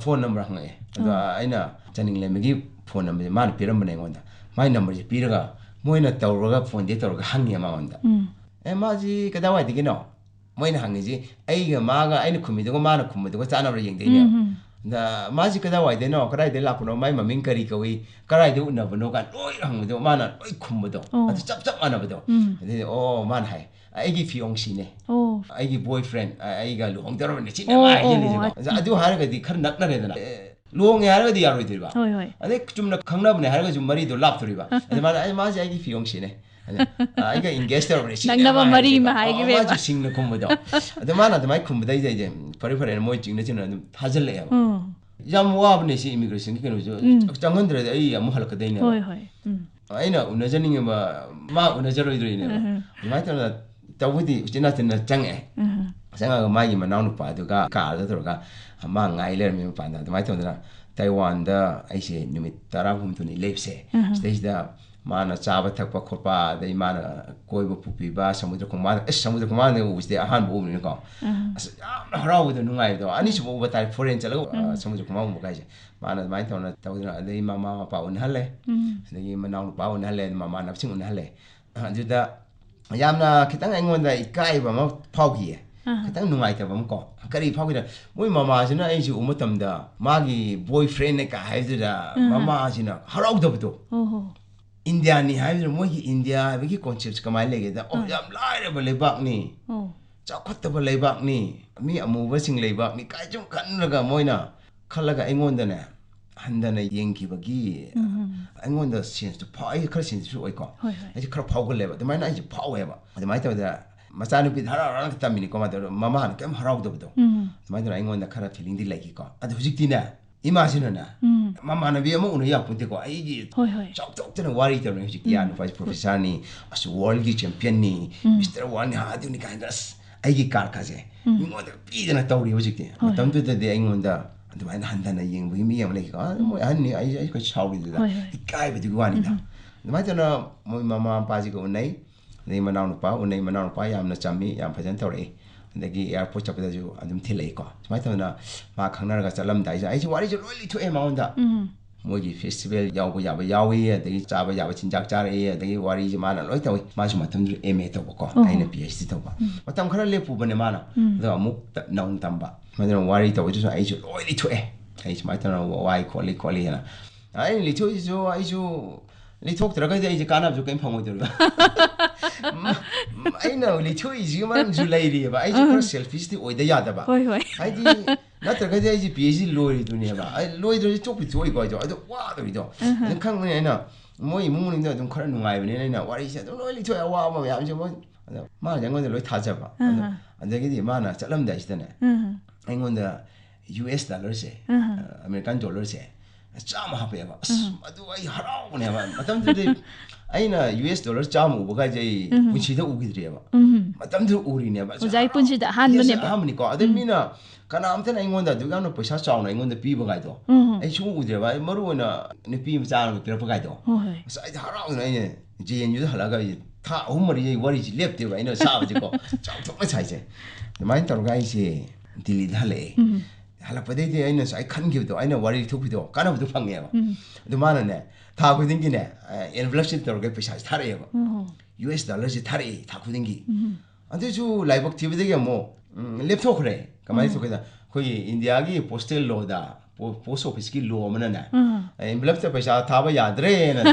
ꯐꯣꯟ ꯅꯝꯕꯔ ꯍꯪꯉꯛꯑꯦ꯫ ꯑꯗꯣ ꯑꯩꯅ ꯆꯥꯅꯤꯡꯂꯦꯝꯕꯒꯤ ꯐꯣꯟ ꯅꯝꯕꯔꯁꯦ ꯃꯥꯅ ꯄꯤꯔꯝꯕꯅꯦ ꯑꯩꯉꯣꯟꯗ꯫ ꯃꯥꯏ ꯅꯝꯕꯔꯁꯦ ꯄꯤꯔꯒ ꯃꯣꯏꯅ ꯇꯧꯔꯒ ꯐꯣꯟꯗꯤ ꯇꯧꯔꯒ ꯍꯪꯉꯦ ꯃꯉꯣꯟꯗ꯫ "ꯑꯦ, ꯃꯥꯁꯤ ꯀꯗꯥꯏꯋꯥꯏꯗꯒꯤꯅꯣ?" ꯃꯣꯏꯅ ꯍꯪꯉꯤꯁꯤ ꯑꯩꯒ ꯃꯥꯒ, ꯑꯩꯅ ꯈꯨꯝꯃꯤꯗꯨꯒ ꯃꯥꯅ ꯈꯨꯝꯕꯗꯨꯒ ꯆꯥꯟꯅꯕ꯭ꯔꯥ ꯌꯦꯡꯗꯣꯏꯅꯦꯕ꯫ "ꯑꯗ ꯃꯥꯁꯤ ꯀꯗꯥꯏꯋꯥꯏꯗꯩꯅꯣ, ꯀꯗꯥꯏꯗꯩ ꯂꯥꯛꯄꯅꯣ, ꯃꯥꯏ ꯃꯃꯤꯡ ꯀꯔꯤ ꯀꯧꯏ, ꯀꯗꯥꯏꯗ ꯎꯅꯕꯅꯣ?" ꯀꯥꯏꯅ ꯂꯣꯏ ꯍꯪꯕꯗꯣ ꯃꯥꯅ ꯂꯣꯏ ꯈꯨꯝꯕꯗꯣ꯫ ꯑꯗꯨ ꯆꯞ ꯆꯞ ꯃꯥꯟꯅꯕꯗꯣ꯫ ꯑꯗꯩꯗꯤ, "ꯑꯣ," ꯃꯥꯅ ꯍꯥꯏ, "ꯑꯩꯒꯤ ꯐꯤꯌꯣꯡꯁꯤꯅꯦ꯫ ꯑꯩꯒꯤ boyfriend, ꯑ-, ꯑꯩꯒ ꯂꯨꯍꯣꯡꯗꯧꯔꯕꯅꯦ," ꯁꯤꯅꯦ ꯃꯥ ꯍꯥꯏꯖꯜꯂꯤꯁꯦꯀꯣ꯫ ꯑꯗ ꯑꯗꯨ ꯍꯥꯏꯔꯒꯗꯤ ꯈꯔ ꯅꯛꯅꯔꯦꯗꯅ꯫ ꯑꯦ, ꯂꯨꯍꯣꯡꯉꯦ ꯍꯥꯏꯔꯒꯗꯤ ꯌꯥꯔꯣꯏꯗꯣꯔꯤꯕ꯫ ꯍꯣꯏ, ꯍꯣꯏ꯫ ꯑꯗꯩ ꯆꯨꯝꯅ ꯈꯪꯅꯕꯅꯦ ꯍꯥꯏꯔꯒꯁꯨ ꯃꯔꯤꯗꯣ ꯂꯥꯞꯇꯣꯔꯤꯕ꯫ ꯑꯗ ꯃꯥꯅ, "ꯑꯩ, ꯃꯥꯁꯦ ꯑꯩꯒꯤ ꯐꯤꯌꯣꯡꯁꯤꯅꯦ꯫ ꯑꯗ, ꯑ, ꯑꯩꯒ engage ꯇꯧꯔꯕꯅꯦ," ꯁꯤꯅꯦ ꯅꯛꯅꯕ ꯃꯥ ꯃꯔꯤ ꯍꯥꯏꯁꯦꯀꯣ꯫ ꯑꯃ ꯍꯥꯏꯈꯤꯕ ꯑꯣ, ꯃꯥꯁꯨ ꯁꯤꯡꯅ ꯈꯨꯝꯕꯗꯣ꯫ ꯑꯗ ꯃꯥꯅ ꯑꯗꯨꯃꯥꯏꯅ ꯈꯨꯝꯕꯗꯩꯗꯤ ꯑꯩꯁꯦ ꯐꯔꯦ ꯐꯔꯦꯅ ꯃꯣꯏ ꯆꯤꯡꯅ ꯆꯤꯡꯅ ꯑꯗꯨꯝ ꯊꯥꯖꯤꯜꯂꯛꯑꯦꯕ꯫ ꯎꯝ꯫ ꯌꯥꯝ ꯋꯥꯕꯅꯦ ꯁꯤ immigrationꯒꯤ ꯀꯩꯅꯣꯁꯨ꯫ ꯎꯝ꯫ ꯆꯪꯍꯟꯗ꯭ꯔꯗꯤ ꯑꯩ ꯑꯃꯨꯛ ꯍꯜꯂꯛꯀꯗꯣꯏꯅꯦꯕ꯫ ꯍꯣꯏ, ꯍꯣꯏ꯫ ꯎꯝ꯫ ꯑꯩꯅ ꯎꯅꯖꯅꯤꯡꯉꯤꯕ ꯃꯥ ꯎꯅꯖꯔꯣꯏꯗꯣꯏꯅꯦꯕ꯫ ꯎꯝ꯫ ꯑꯗꯨꯃꯥꯏꯅ ꯇꯧꯗꯅ ꯇꯧꯕꯗꯤ ꯎꯆꯤꯟ ꯅꯥꯆꯤꯟꯅ ꯆꯪꯉꯛꯑꯦ꯫ ꯎꯝ꯫ ꯆꯪꯉꯒ ꯃꯥꯒꯤ ꯃꯅꯥꯎꯅꯨꯄꯥꯗꯨꯒ ꯀꯥꯔꯗ ꯇꯧꯔꯒ ꯃꯥ ꯉꯥꯏ ꯂꯩꯔꯝꯃꯤ ꯃꯄꯥꯟꯗ꯫ ꯑꯗꯨꯃꯥꯏꯅ ꯇꯧꯗꯅ ꯇꯥꯏꯋꯥꯟꯗ ꯑꯩꯁꯦ ꯅꯨꯃꯤꯠ ꯇꯔꯥꯍꯨꯝꯗꯣꯏꯅꯤ ꯂꯩꯕꯁꯦ꯫ ꯎꯝ꯫ ꯁꯤꯗꯩꯁꯤꯗ ꯃꯥꯅ ꯆꯥꯕ ꯊꯛꯄ ꯈꯣꯠꯄ, ꯑꯗꯩ ꯃꯥꯅ ꯀꯣꯏꯕ ꯄꯨꯕꯤꯕ, ꯁꯃꯨꯗ꯭ꯔ ꯈꯣꯡꯕꯥꯟ, ꯑꯁ, ꯁꯃꯨꯗ꯭ꯔ ꯈꯣꯡꯕꯥꯟꯗꯒ ꯎꯕꯁꯤꯗꯤ ꯑꯍꯥꯟꯕ ꯎꯕꯅꯤꯅꯀꯣ꯫ ꯎꯝ꯫ ꯑꯁ, ꯌꯥꯝꯅ ꯍꯔꯥꯎꯕꯗꯣ, ꯅꯨꯡꯉꯥꯏꯕꯗꯣ, ꯑꯅꯤꯁꯨꯕ ꯎꯕ ꯇꯥꯔꯦ, foreign ꯆꯠꯂꯒ, ꯑ, ꯎꯝ꯫ ꯁꯃꯨꯗ꯭ꯔ ꯈꯣꯡꯕꯥꯟ ꯎꯕ ꯀꯥꯏꯁꯦ꯫ ꯃꯥꯅ ꯑꯗꯨꯃꯥꯏꯅ ꯇꯧꯅ ꯇꯧꯗꯅ, ꯑꯗꯩ ꯃꯃꯥ ꯃꯄꯥ ꯎꯅꯍꯜꯂꯦ꯫ ꯎꯝ꯫ ꯑꯗꯒꯤ ꯃꯅꯥꯎꯅꯨꯄꯥ ꯎꯅꯍꯜꯂꯦ, ꯑꯗꯩ ꯃꯃꯥꯟꯅꯕꯁꯤꯡ ꯎꯅꯍꯜꯂꯦ꯫ ꯑꯗꯨꯗ ꯌꯥꯝꯅ ꯈꯤꯇꯪ ꯑꯩꯉꯣꯟꯗ ꯏꯀꯥꯏꯕ ꯑꯃ ꯐꯥꯎꯈꯤꯌꯦ꯫ ꯑꯍ꯫ ꯈꯤꯇꯪ ꯅꯨꯡꯉꯥꯏꯇꯕ ꯑꯃ ꯀꯣ꯫ ꯀꯔꯤ ꯐꯥꯎꯈꯤꯗ? ꯃꯣꯏ ꯃꯃꯥꯁꯤꯅ ꯑꯩꯁꯦ ꯎꯕ ꯃꯇꯝꯗ ꯃꯥꯒꯤ boyfriendꯅꯦ ꯀꯥ ꯍꯥꯏꯕꯗꯨꯗ ꯑꯍ꯫ ꯃꯃꯥꯁꯤꯅ ꯍꯔꯥꯎꯗꯕꯗꯣ꯫ ꯑꯣꯍꯣ꯫ ꯏꯟꯗꯤꯌꯥꯅꯤ ꯍꯥꯏꯕꯗꯨꯗ ꯃꯣꯏꯒꯤ ꯏꯟꯗꯤꯌꯥ ꯍꯥꯏꯕꯒꯤ conceptꯁꯦ ꯀꯃꯥꯏꯅ ꯂꯩꯒꯦꯗ, "ꯑꯣ, ꯑꯥ꯫ ꯌꯥꯝ ꯂꯥꯏꯔꯕ ꯂꯩꯕꯥꯛꯅꯤ, ꯑꯣ꯫ ꯆꯥꯎꯈꯠꯇꯕ ꯂꯩꯕꯥꯛꯅꯤ, ꯃꯤ ꯑꯃꯨꯕꯁꯤꯡ ꯂꯩꯕꯥꯛꯅꯤ" ꯀꯥꯏ ꯁꯨꯝ ꯈꯟꯂꯒ ꯃꯣꯏꯅ ꯈꯜꯂꯒ ꯑꯩꯉꯣꯟꯗꯅꯦ ꯍꯟꯊꯅ ꯌꯦꯡꯈꯤꯕꯒꯤ ꯎꯝ꯫ ꯑꯩꯉꯣꯟꯗ senseꯇꯣ ꯐꯥꯎ-, ꯑꯩ ꯈꯔ sensitive ꯑꯣꯏꯀꯣ꯫ ꯍꯣꯏ, ꯍꯣꯏ꯫ ꯑꯩꯁꯦ ꯈꯔ ꯐꯥꯎꯒꯜꯂꯦꯕ꯫ ꯑꯗꯨꯃꯥꯏꯅ ꯑꯩꯁꯦ ꯐꯥꯎꯋꯦꯕ꯫ ꯑꯗꯨꯃꯥꯏꯅ ꯇꯧꯗꯅ ꯃꯆꯥꯅꯨꯄꯤꯗ ꯍꯔꯥꯎ ꯍꯔꯥꯎꯅ ꯇꯝꯃꯤꯅꯤꯀꯣ, ꯃꯥꯗꯣ ꯃꯃꯥꯅ ꯀꯩꯝ ꯍꯔꯥꯎꯗꯕꯗꯣ꯫ ꯎꯝ꯫ ꯑꯗꯨꯃꯥꯏꯅ ꯇꯧꯗꯅ ꯑꯩꯉꯣꯟꯗ ꯈꯔ feelingꯗꯤ ꯂꯩꯈꯤꯀꯣ꯫ ꯑꯗꯣ ꯍꯧꯖꯤꯛꯇꯤꯅꯦ, ꯏꯃꯥꯁꯤꯅꯅꯦ, ꯎꯝ꯫ ꯃꯃꯥꯟꯅꯕꯤ ꯑꯃ ꯎꯅ ꯌꯥꯄꯣꯟꯇꯦꯀꯣ꯫ ꯑꯩꯒꯤ ꯍꯣꯏ, ꯍꯣꯏ꯫ ꯆꯥꯎꯊꯣꯛꯇꯅ ꯋꯥꯔꯤ ꯇꯧꯔꯤꯅꯤ ꯍꯧꯖꯤꯛꯇꯤ꯫ ꯎꯝ꯫ "ꯏꯌꯥ ꯅꯨꯄꯥꯁꯤ professorꯅꯤ, ꯑꯁ, worldꯒꯤ championꯅꯤ, ꯎꯝ꯫ Mister Worldꯅꯤ, ꯍꯥ, ꯑꯗꯨꯅꯤ" ꯀꯥꯏꯅ, ꯑꯁ, ꯑꯩꯒꯤ car ꯀꯥꯁꯦ ꯎꯝ꯫ ꯃꯤꯉꯣꯟꯗ ꯄꯤꯗꯅ ꯇꯧꯔꯤ ꯍꯧꯖꯤꯛꯇꯤ꯫ ꯍꯣꯏ꯫ ꯃꯇꯝꯗꯨꯗꯗꯤ ꯑꯩꯉꯣꯟꯗ ꯑꯗꯨꯃꯥꯏꯅ ꯍꯟꯊꯅ ꯌꯦꯡꯕꯒꯤ ꯃꯤ ꯑꯃ ꯂꯩꯀꯣ꯫ "ꯑ, ꯃꯣꯏ ꯑꯍꯟꯅꯤ, ꯑꯩ, ꯑꯩ ꯀꯩꯁꯨ ꯁꯥꯎꯔꯤꯗꯨꯗ", ꯍꯣꯏ, ꯍꯣꯏ꯫ ꯏꯀꯥꯏꯕꯗꯨꯒꯤ ꯋꯥꯅꯤꯗ꯫ ꯎꯝ꯫ ꯑꯗꯨꯃꯥꯏꯅ ꯇꯧꯅ ꯃꯣꯏ ꯃꯃꯥ ꯃꯄꯥꯁꯤꯒ ꯎꯅꯩ꯫ ꯑꯗꯩ ꯃꯅꯥꯎꯅꯨꯄꯥ ꯎꯅꯩ꯫ ꯃꯅꯥꯎꯅꯨꯄꯥ ꯌꯥꯝꯅ ꯆꯝꯃꯤ, ꯌꯥꯝ ꯐꯖꯅ ꯇꯧꯔꯛꯏ꯫ ꯑꯗꯒꯤ ꯑꯦꯌꯥꯔꯄꯣꯔꯠ ꯆꯠꯄꯗꯁꯨ ꯑꯗꯨꯝ ꯊꯤꯜꯂꯛꯏꯀꯣ꯫ ꯁꯨꯃꯥꯏꯅ ꯇꯧꯗꯅ ꯃꯥ ꯈꯪꯅꯔꯒ ꯆꯠꯂꯝꯗꯥꯏꯁꯤꯗ ꯑꯩꯁꯦ ꯋꯥꯔꯤꯁꯦ ꯂꯣꯏ ꯂꯤꯊꯣꯛꯑꯦ ꯃꯉꯣꯟꯗ꯫ ꯎꯝ꯫ ꯃꯣꯏꯒꯤ ꯐꯦꯁꯇꯤꯚꯦꯜ ꯌꯥꯎꯕ ꯌꯥꯕ ꯌꯥꯎꯏ, ꯑꯗꯒꯤ ꯆꯥꯕ ꯌꯥꯕ ꯆꯤꯟꯖꯥꯛ ꯆꯥꯔꯛꯏ, ꯑꯗꯒꯤ ꯋꯥꯔꯤꯁꯦ ꯃꯥꯅ ꯂꯣꯏ ꯇꯧꯏ꯫ ꯃꯥꯁꯨ ꯃꯇꯝꯗꯨꯗ ꯑꯦꯝ ꯑꯦ ꯇꯧꯕꯀꯣ, ꯑꯣꯍꯣ꯫ ꯑꯩꯅ ꯄꯤ ꯑꯩꯆ ꯗꯤ ꯇꯧꯕ꯫ ꯎꯝ꯫ ꯃꯇꯝ ꯈꯔ ꯂꯦꯞꯄꯨꯕꯅꯦ ꯃꯥꯅ꯫ ꯎꯝ꯫ ꯑꯗꯨꯒ ꯑꯃꯨꯛ ꯇ-, ꯅꯧꯅ ꯇꯝꯕ꯫ ꯃꯗꯨꯅ ꯋꯥꯔꯤ ꯇꯧꯕꯗꯨꯁꯨ ꯑꯩꯁꯨ ꯂꯣꯏ ꯂꯤꯊꯣꯛꯑꯦ꯫ ꯑꯩ ꯁꯨꯃꯥꯏꯅ ꯇꯧꯅ ꯋꯥꯏ ꯈꯣꯠꯂꯤ ꯈꯣꯠꯂꯤ ꯍꯥꯏꯅ꯫ ꯑꯩꯅ ꯂꯤꯊꯣꯛꯏꯁꯤꯁꯨ ꯑꯩꯁꯨ ꯂꯤꯊꯣꯛꯇ꯭ꯔꯒꯗꯤ ꯑꯩꯁꯦ ꯀꯥꯟꯅꯕꯁꯨ ꯀꯔꯤꯝ ꯐꯪꯉꯣꯏꯗꯣꯔꯤꯕ꯫ ꯃ-, ꯃ-, ꯑꯩꯅ ꯂꯤꯊꯣꯛꯏꯁꯤꯒꯤ ꯃꯔꯝꯁꯨ ꯂꯩꯔꯤꯑꯕ꯫ ꯑꯩꯁꯨ ꯈꯔ ꯎꯝ꯫ ꯁꯦꯜꯐꯤꯁꯇꯤ ꯑꯣꯏꯗ ꯌꯥꯗꯕ꯫ ꯍꯣꯏ, ꯍꯣꯏ꯫ ꯍꯥꯏꯗꯤ ꯅꯠꯇ꯭ꯔꯒꯗꯤ ꯑꯩꯁꯦ ꯄꯤ ꯑꯩꯆ ꯗꯤ ꯂꯣꯏꯔꯣꯏꯗꯣꯏꯅꯦꯕ꯫ ꯑꯩ ꯂꯣꯏꯗ꯭ꯔꯗꯤ ꯇꯣꯛꯄꯤ ꯇꯣꯛꯏꯀꯣ ꯑꯩꯁꯨ꯫ ꯑꯗꯨ ꯋꯥꯗꯣꯔꯤꯗꯣ꯫ ꯑꯍ꯫ ꯑꯗꯨ ꯈꯪꯕꯅꯤ ꯑꯩꯅ ꯃꯣꯏ ꯏꯃꯨꯡ ꯃꯅꯨꯡꯗ ꯑꯗꯨꯝ ꯈꯔ ꯅꯨꯡꯉꯥꯏꯕꯅꯤꯅ ꯑꯩꯅ ꯋꯥꯔꯤꯁꯦ ꯑꯗꯨꯝ ꯂꯣꯏ ꯂꯤꯊꯣꯛꯑꯦ, ꯑꯋꯥꯕ ꯃꯌꯥꯝꯁꯦ ꯃꯣꯏ꯫ ꯑꯗꯣ ꯃꯥꯅ ꯑꯩꯉꯣꯟꯗ ꯂꯣꯏ ꯊꯥꯖꯕ꯫ ꯑꯗꯣ ꯑꯍ꯫ ꯑꯗꯒꯤꯗꯤ ꯃꯥꯅ ꯆꯠꯂꯝꯗꯥꯏꯁꯤꯗꯅꯦ, ꯑꯍ꯫ ꯑꯩꯉꯣꯟꯗ ꯌꯨ ꯑꯦꯁ ꯗꯣꯂꯔꯁꯦ, ꯑꯍ꯫ ꯑ, ꯑꯃꯦꯔꯤꯀꯥꯟ ꯗꯣꯂꯔꯁꯦ ꯆꯥꯝꯃ ꯍꯥꯞꯄꯛꯑꯦꯕ꯫ ꯑꯁ, ꯎꯝ꯫ ꯑꯗꯨ ꯑꯩ ꯍꯔꯥꯎꯕꯅꯦꯕ꯫ ꯃꯇꯝꯗꯨꯗꯤ ꯑꯩꯅ ꯌꯨ ꯑꯦꯁ ꯗꯣꯂꯔ ꯆꯥꯝꯃ ꯎꯕ ꯀꯥꯏꯁꯦ ꯑꯩ ꯎꯝ꯫ ꯄꯨꯟꯁꯤꯗ ꯎꯈꯤꯗ꯭ꯔꯤꯑꯕ꯫ ꯎꯝ꯫ ꯃꯇꯝꯗꯨꯗ ꯎꯔꯤꯅꯦꯕ꯫ ꯑꯁ, ꯑꯣꯖꯥꯒꯤ ꯄꯨꯟꯁꯤꯗ ꯌꯨ ꯑꯦꯁ ꯑꯍꯥꯟꯕꯅꯦꯕ꯫ ꯑꯍꯥꯟꯕꯅꯤꯀꯣ꯫ ꯑꯗꯩ ꯎꯝ꯫ ꯃꯤꯅ ꯀꯅꯥꯝꯇꯅ ꯑꯩꯉꯣꯟꯗ ꯑꯗꯨꯛ ꯌꯥꯝꯅ ꯄꯩꯁꯥ ꯆꯥꯎꯅ ꯑꯩꯉꯣꯟꯗ ꯄꯤꯕ ꯀꯥꯏꯗꯣ ꯎꯝ꯫ ꯑꯩ ꯁꯨꯡꯎ ꯎꯗ꯭ꯔꯦꯕ꯫ ꯑꯩ ꯃꯔꯨ ꯑꯣꯏꯅ ꯅꯨꯄꯤ ꯃꯆꯥ ꯑꯃ ꯄꯤꯔꯛꯄ ꯀꯥꯏꯗꯣ꯫ ꯍꯣꯏ, ꯍꯣꯏ꯫ ꯑꯁ, ꯑꯩꯗꯤ ꯍꯔꯥꯎꯗꯅ ꯑꯩꯅ ꯖꯦ ꯑꯦꯟ ꯌꯨꯗ ꯍꯜꯂꯛꯑꯒ ꯑꯩꯁꯦ ꯊꯥ ꯑꯍꯨꯝ ꯃꯔꯤ ꯑꯩ ꯋꯥꯔꯤꯁꯦ ꯂꯦꯞꯇꯦꯕ ꯑꯩꯅ ꯁꯥꯕꯁꯦꯀꯣ꯫ ꯆꯥꯎꯊꯣꯛꯅ ꯁꯥꯏꯁꯦ꯫ ꯑꯗꯨꯃꯥꯏꯅ ꯇꯧꯔꯒ ꯑꯩꯁꯦ ꯗꯤꯜꯂꯤꯗ ꯍꯜꯂꯛꯑꯦ꯫ ꯎꯝ꯫ ꯍꯜꯂꯛꯄꯗꯩꯗꯤ ꯑꯩꯅ ꯉꯁꯥꯏ ꯈꯟꯈꯤꯕꯗꯣ, ꯑꯩꯅ ꯋꯥꯔꯤ ꯊꯣꯛꯄꯤꯗꯣ, ꯀꯥꯟꯅꯕꯗꯣ ꯐꯪꯉꯦꯕ꯫ ꯎꯝ꯫ ꯑꯗꯨ ꯃꯥꯅꯅꯦ, ꯊꯥ ꯈꯨꯗꯤꯡꯒꯤꯅꯦ, ꯑ, envelope ꯁꯤ ꯇꯧꯔꯒ ꯄꯩꯁꯥꯁꯦ ꯊꯥꯔꯛꯑꯦꯕ꯫ ꯎꯝ꯫ ꯌꯨ ꯑꯦꯁ ꯗꯣꯂꯔꯁꯦ ꯊꯥꯔꯛꯑꯦ ꯊꯥ ꯈꯨꯗꯤꯡꯒꯤ꯫ ꯎꯝ꯫ ꯑꯗꯨꯁꯨ ꯂꯥꯏꯕꯛ ꯊꯤꯕꯗꯒꯤ ꯑꯃꯨꯛ, ꯎꯝ, ꯂꯦꯞꯊꯣꯛꯈ꯭ꯔꯦ꯫ ꯀꯃꯥꯏꯅ ꯎꯝ꯫ ꯊꯣꯛꯀꯦꯗ, ꯑꯩꯈꯣꯏꯒꯤ ꯏꯟꯗꯤꯌꯥꯒꯤ postal law ꯗ, ꯄꯣ-, post office ꯀꯤ law ꯑꯃꯅꯅꯦ, ꯎꯝ꯫ ꯑꯦ, envelope ꯇ ꯄꯩꯁꯥ ꯊꯥꯕ ꯌꯥꯗ꯭ꯔꯦꯅ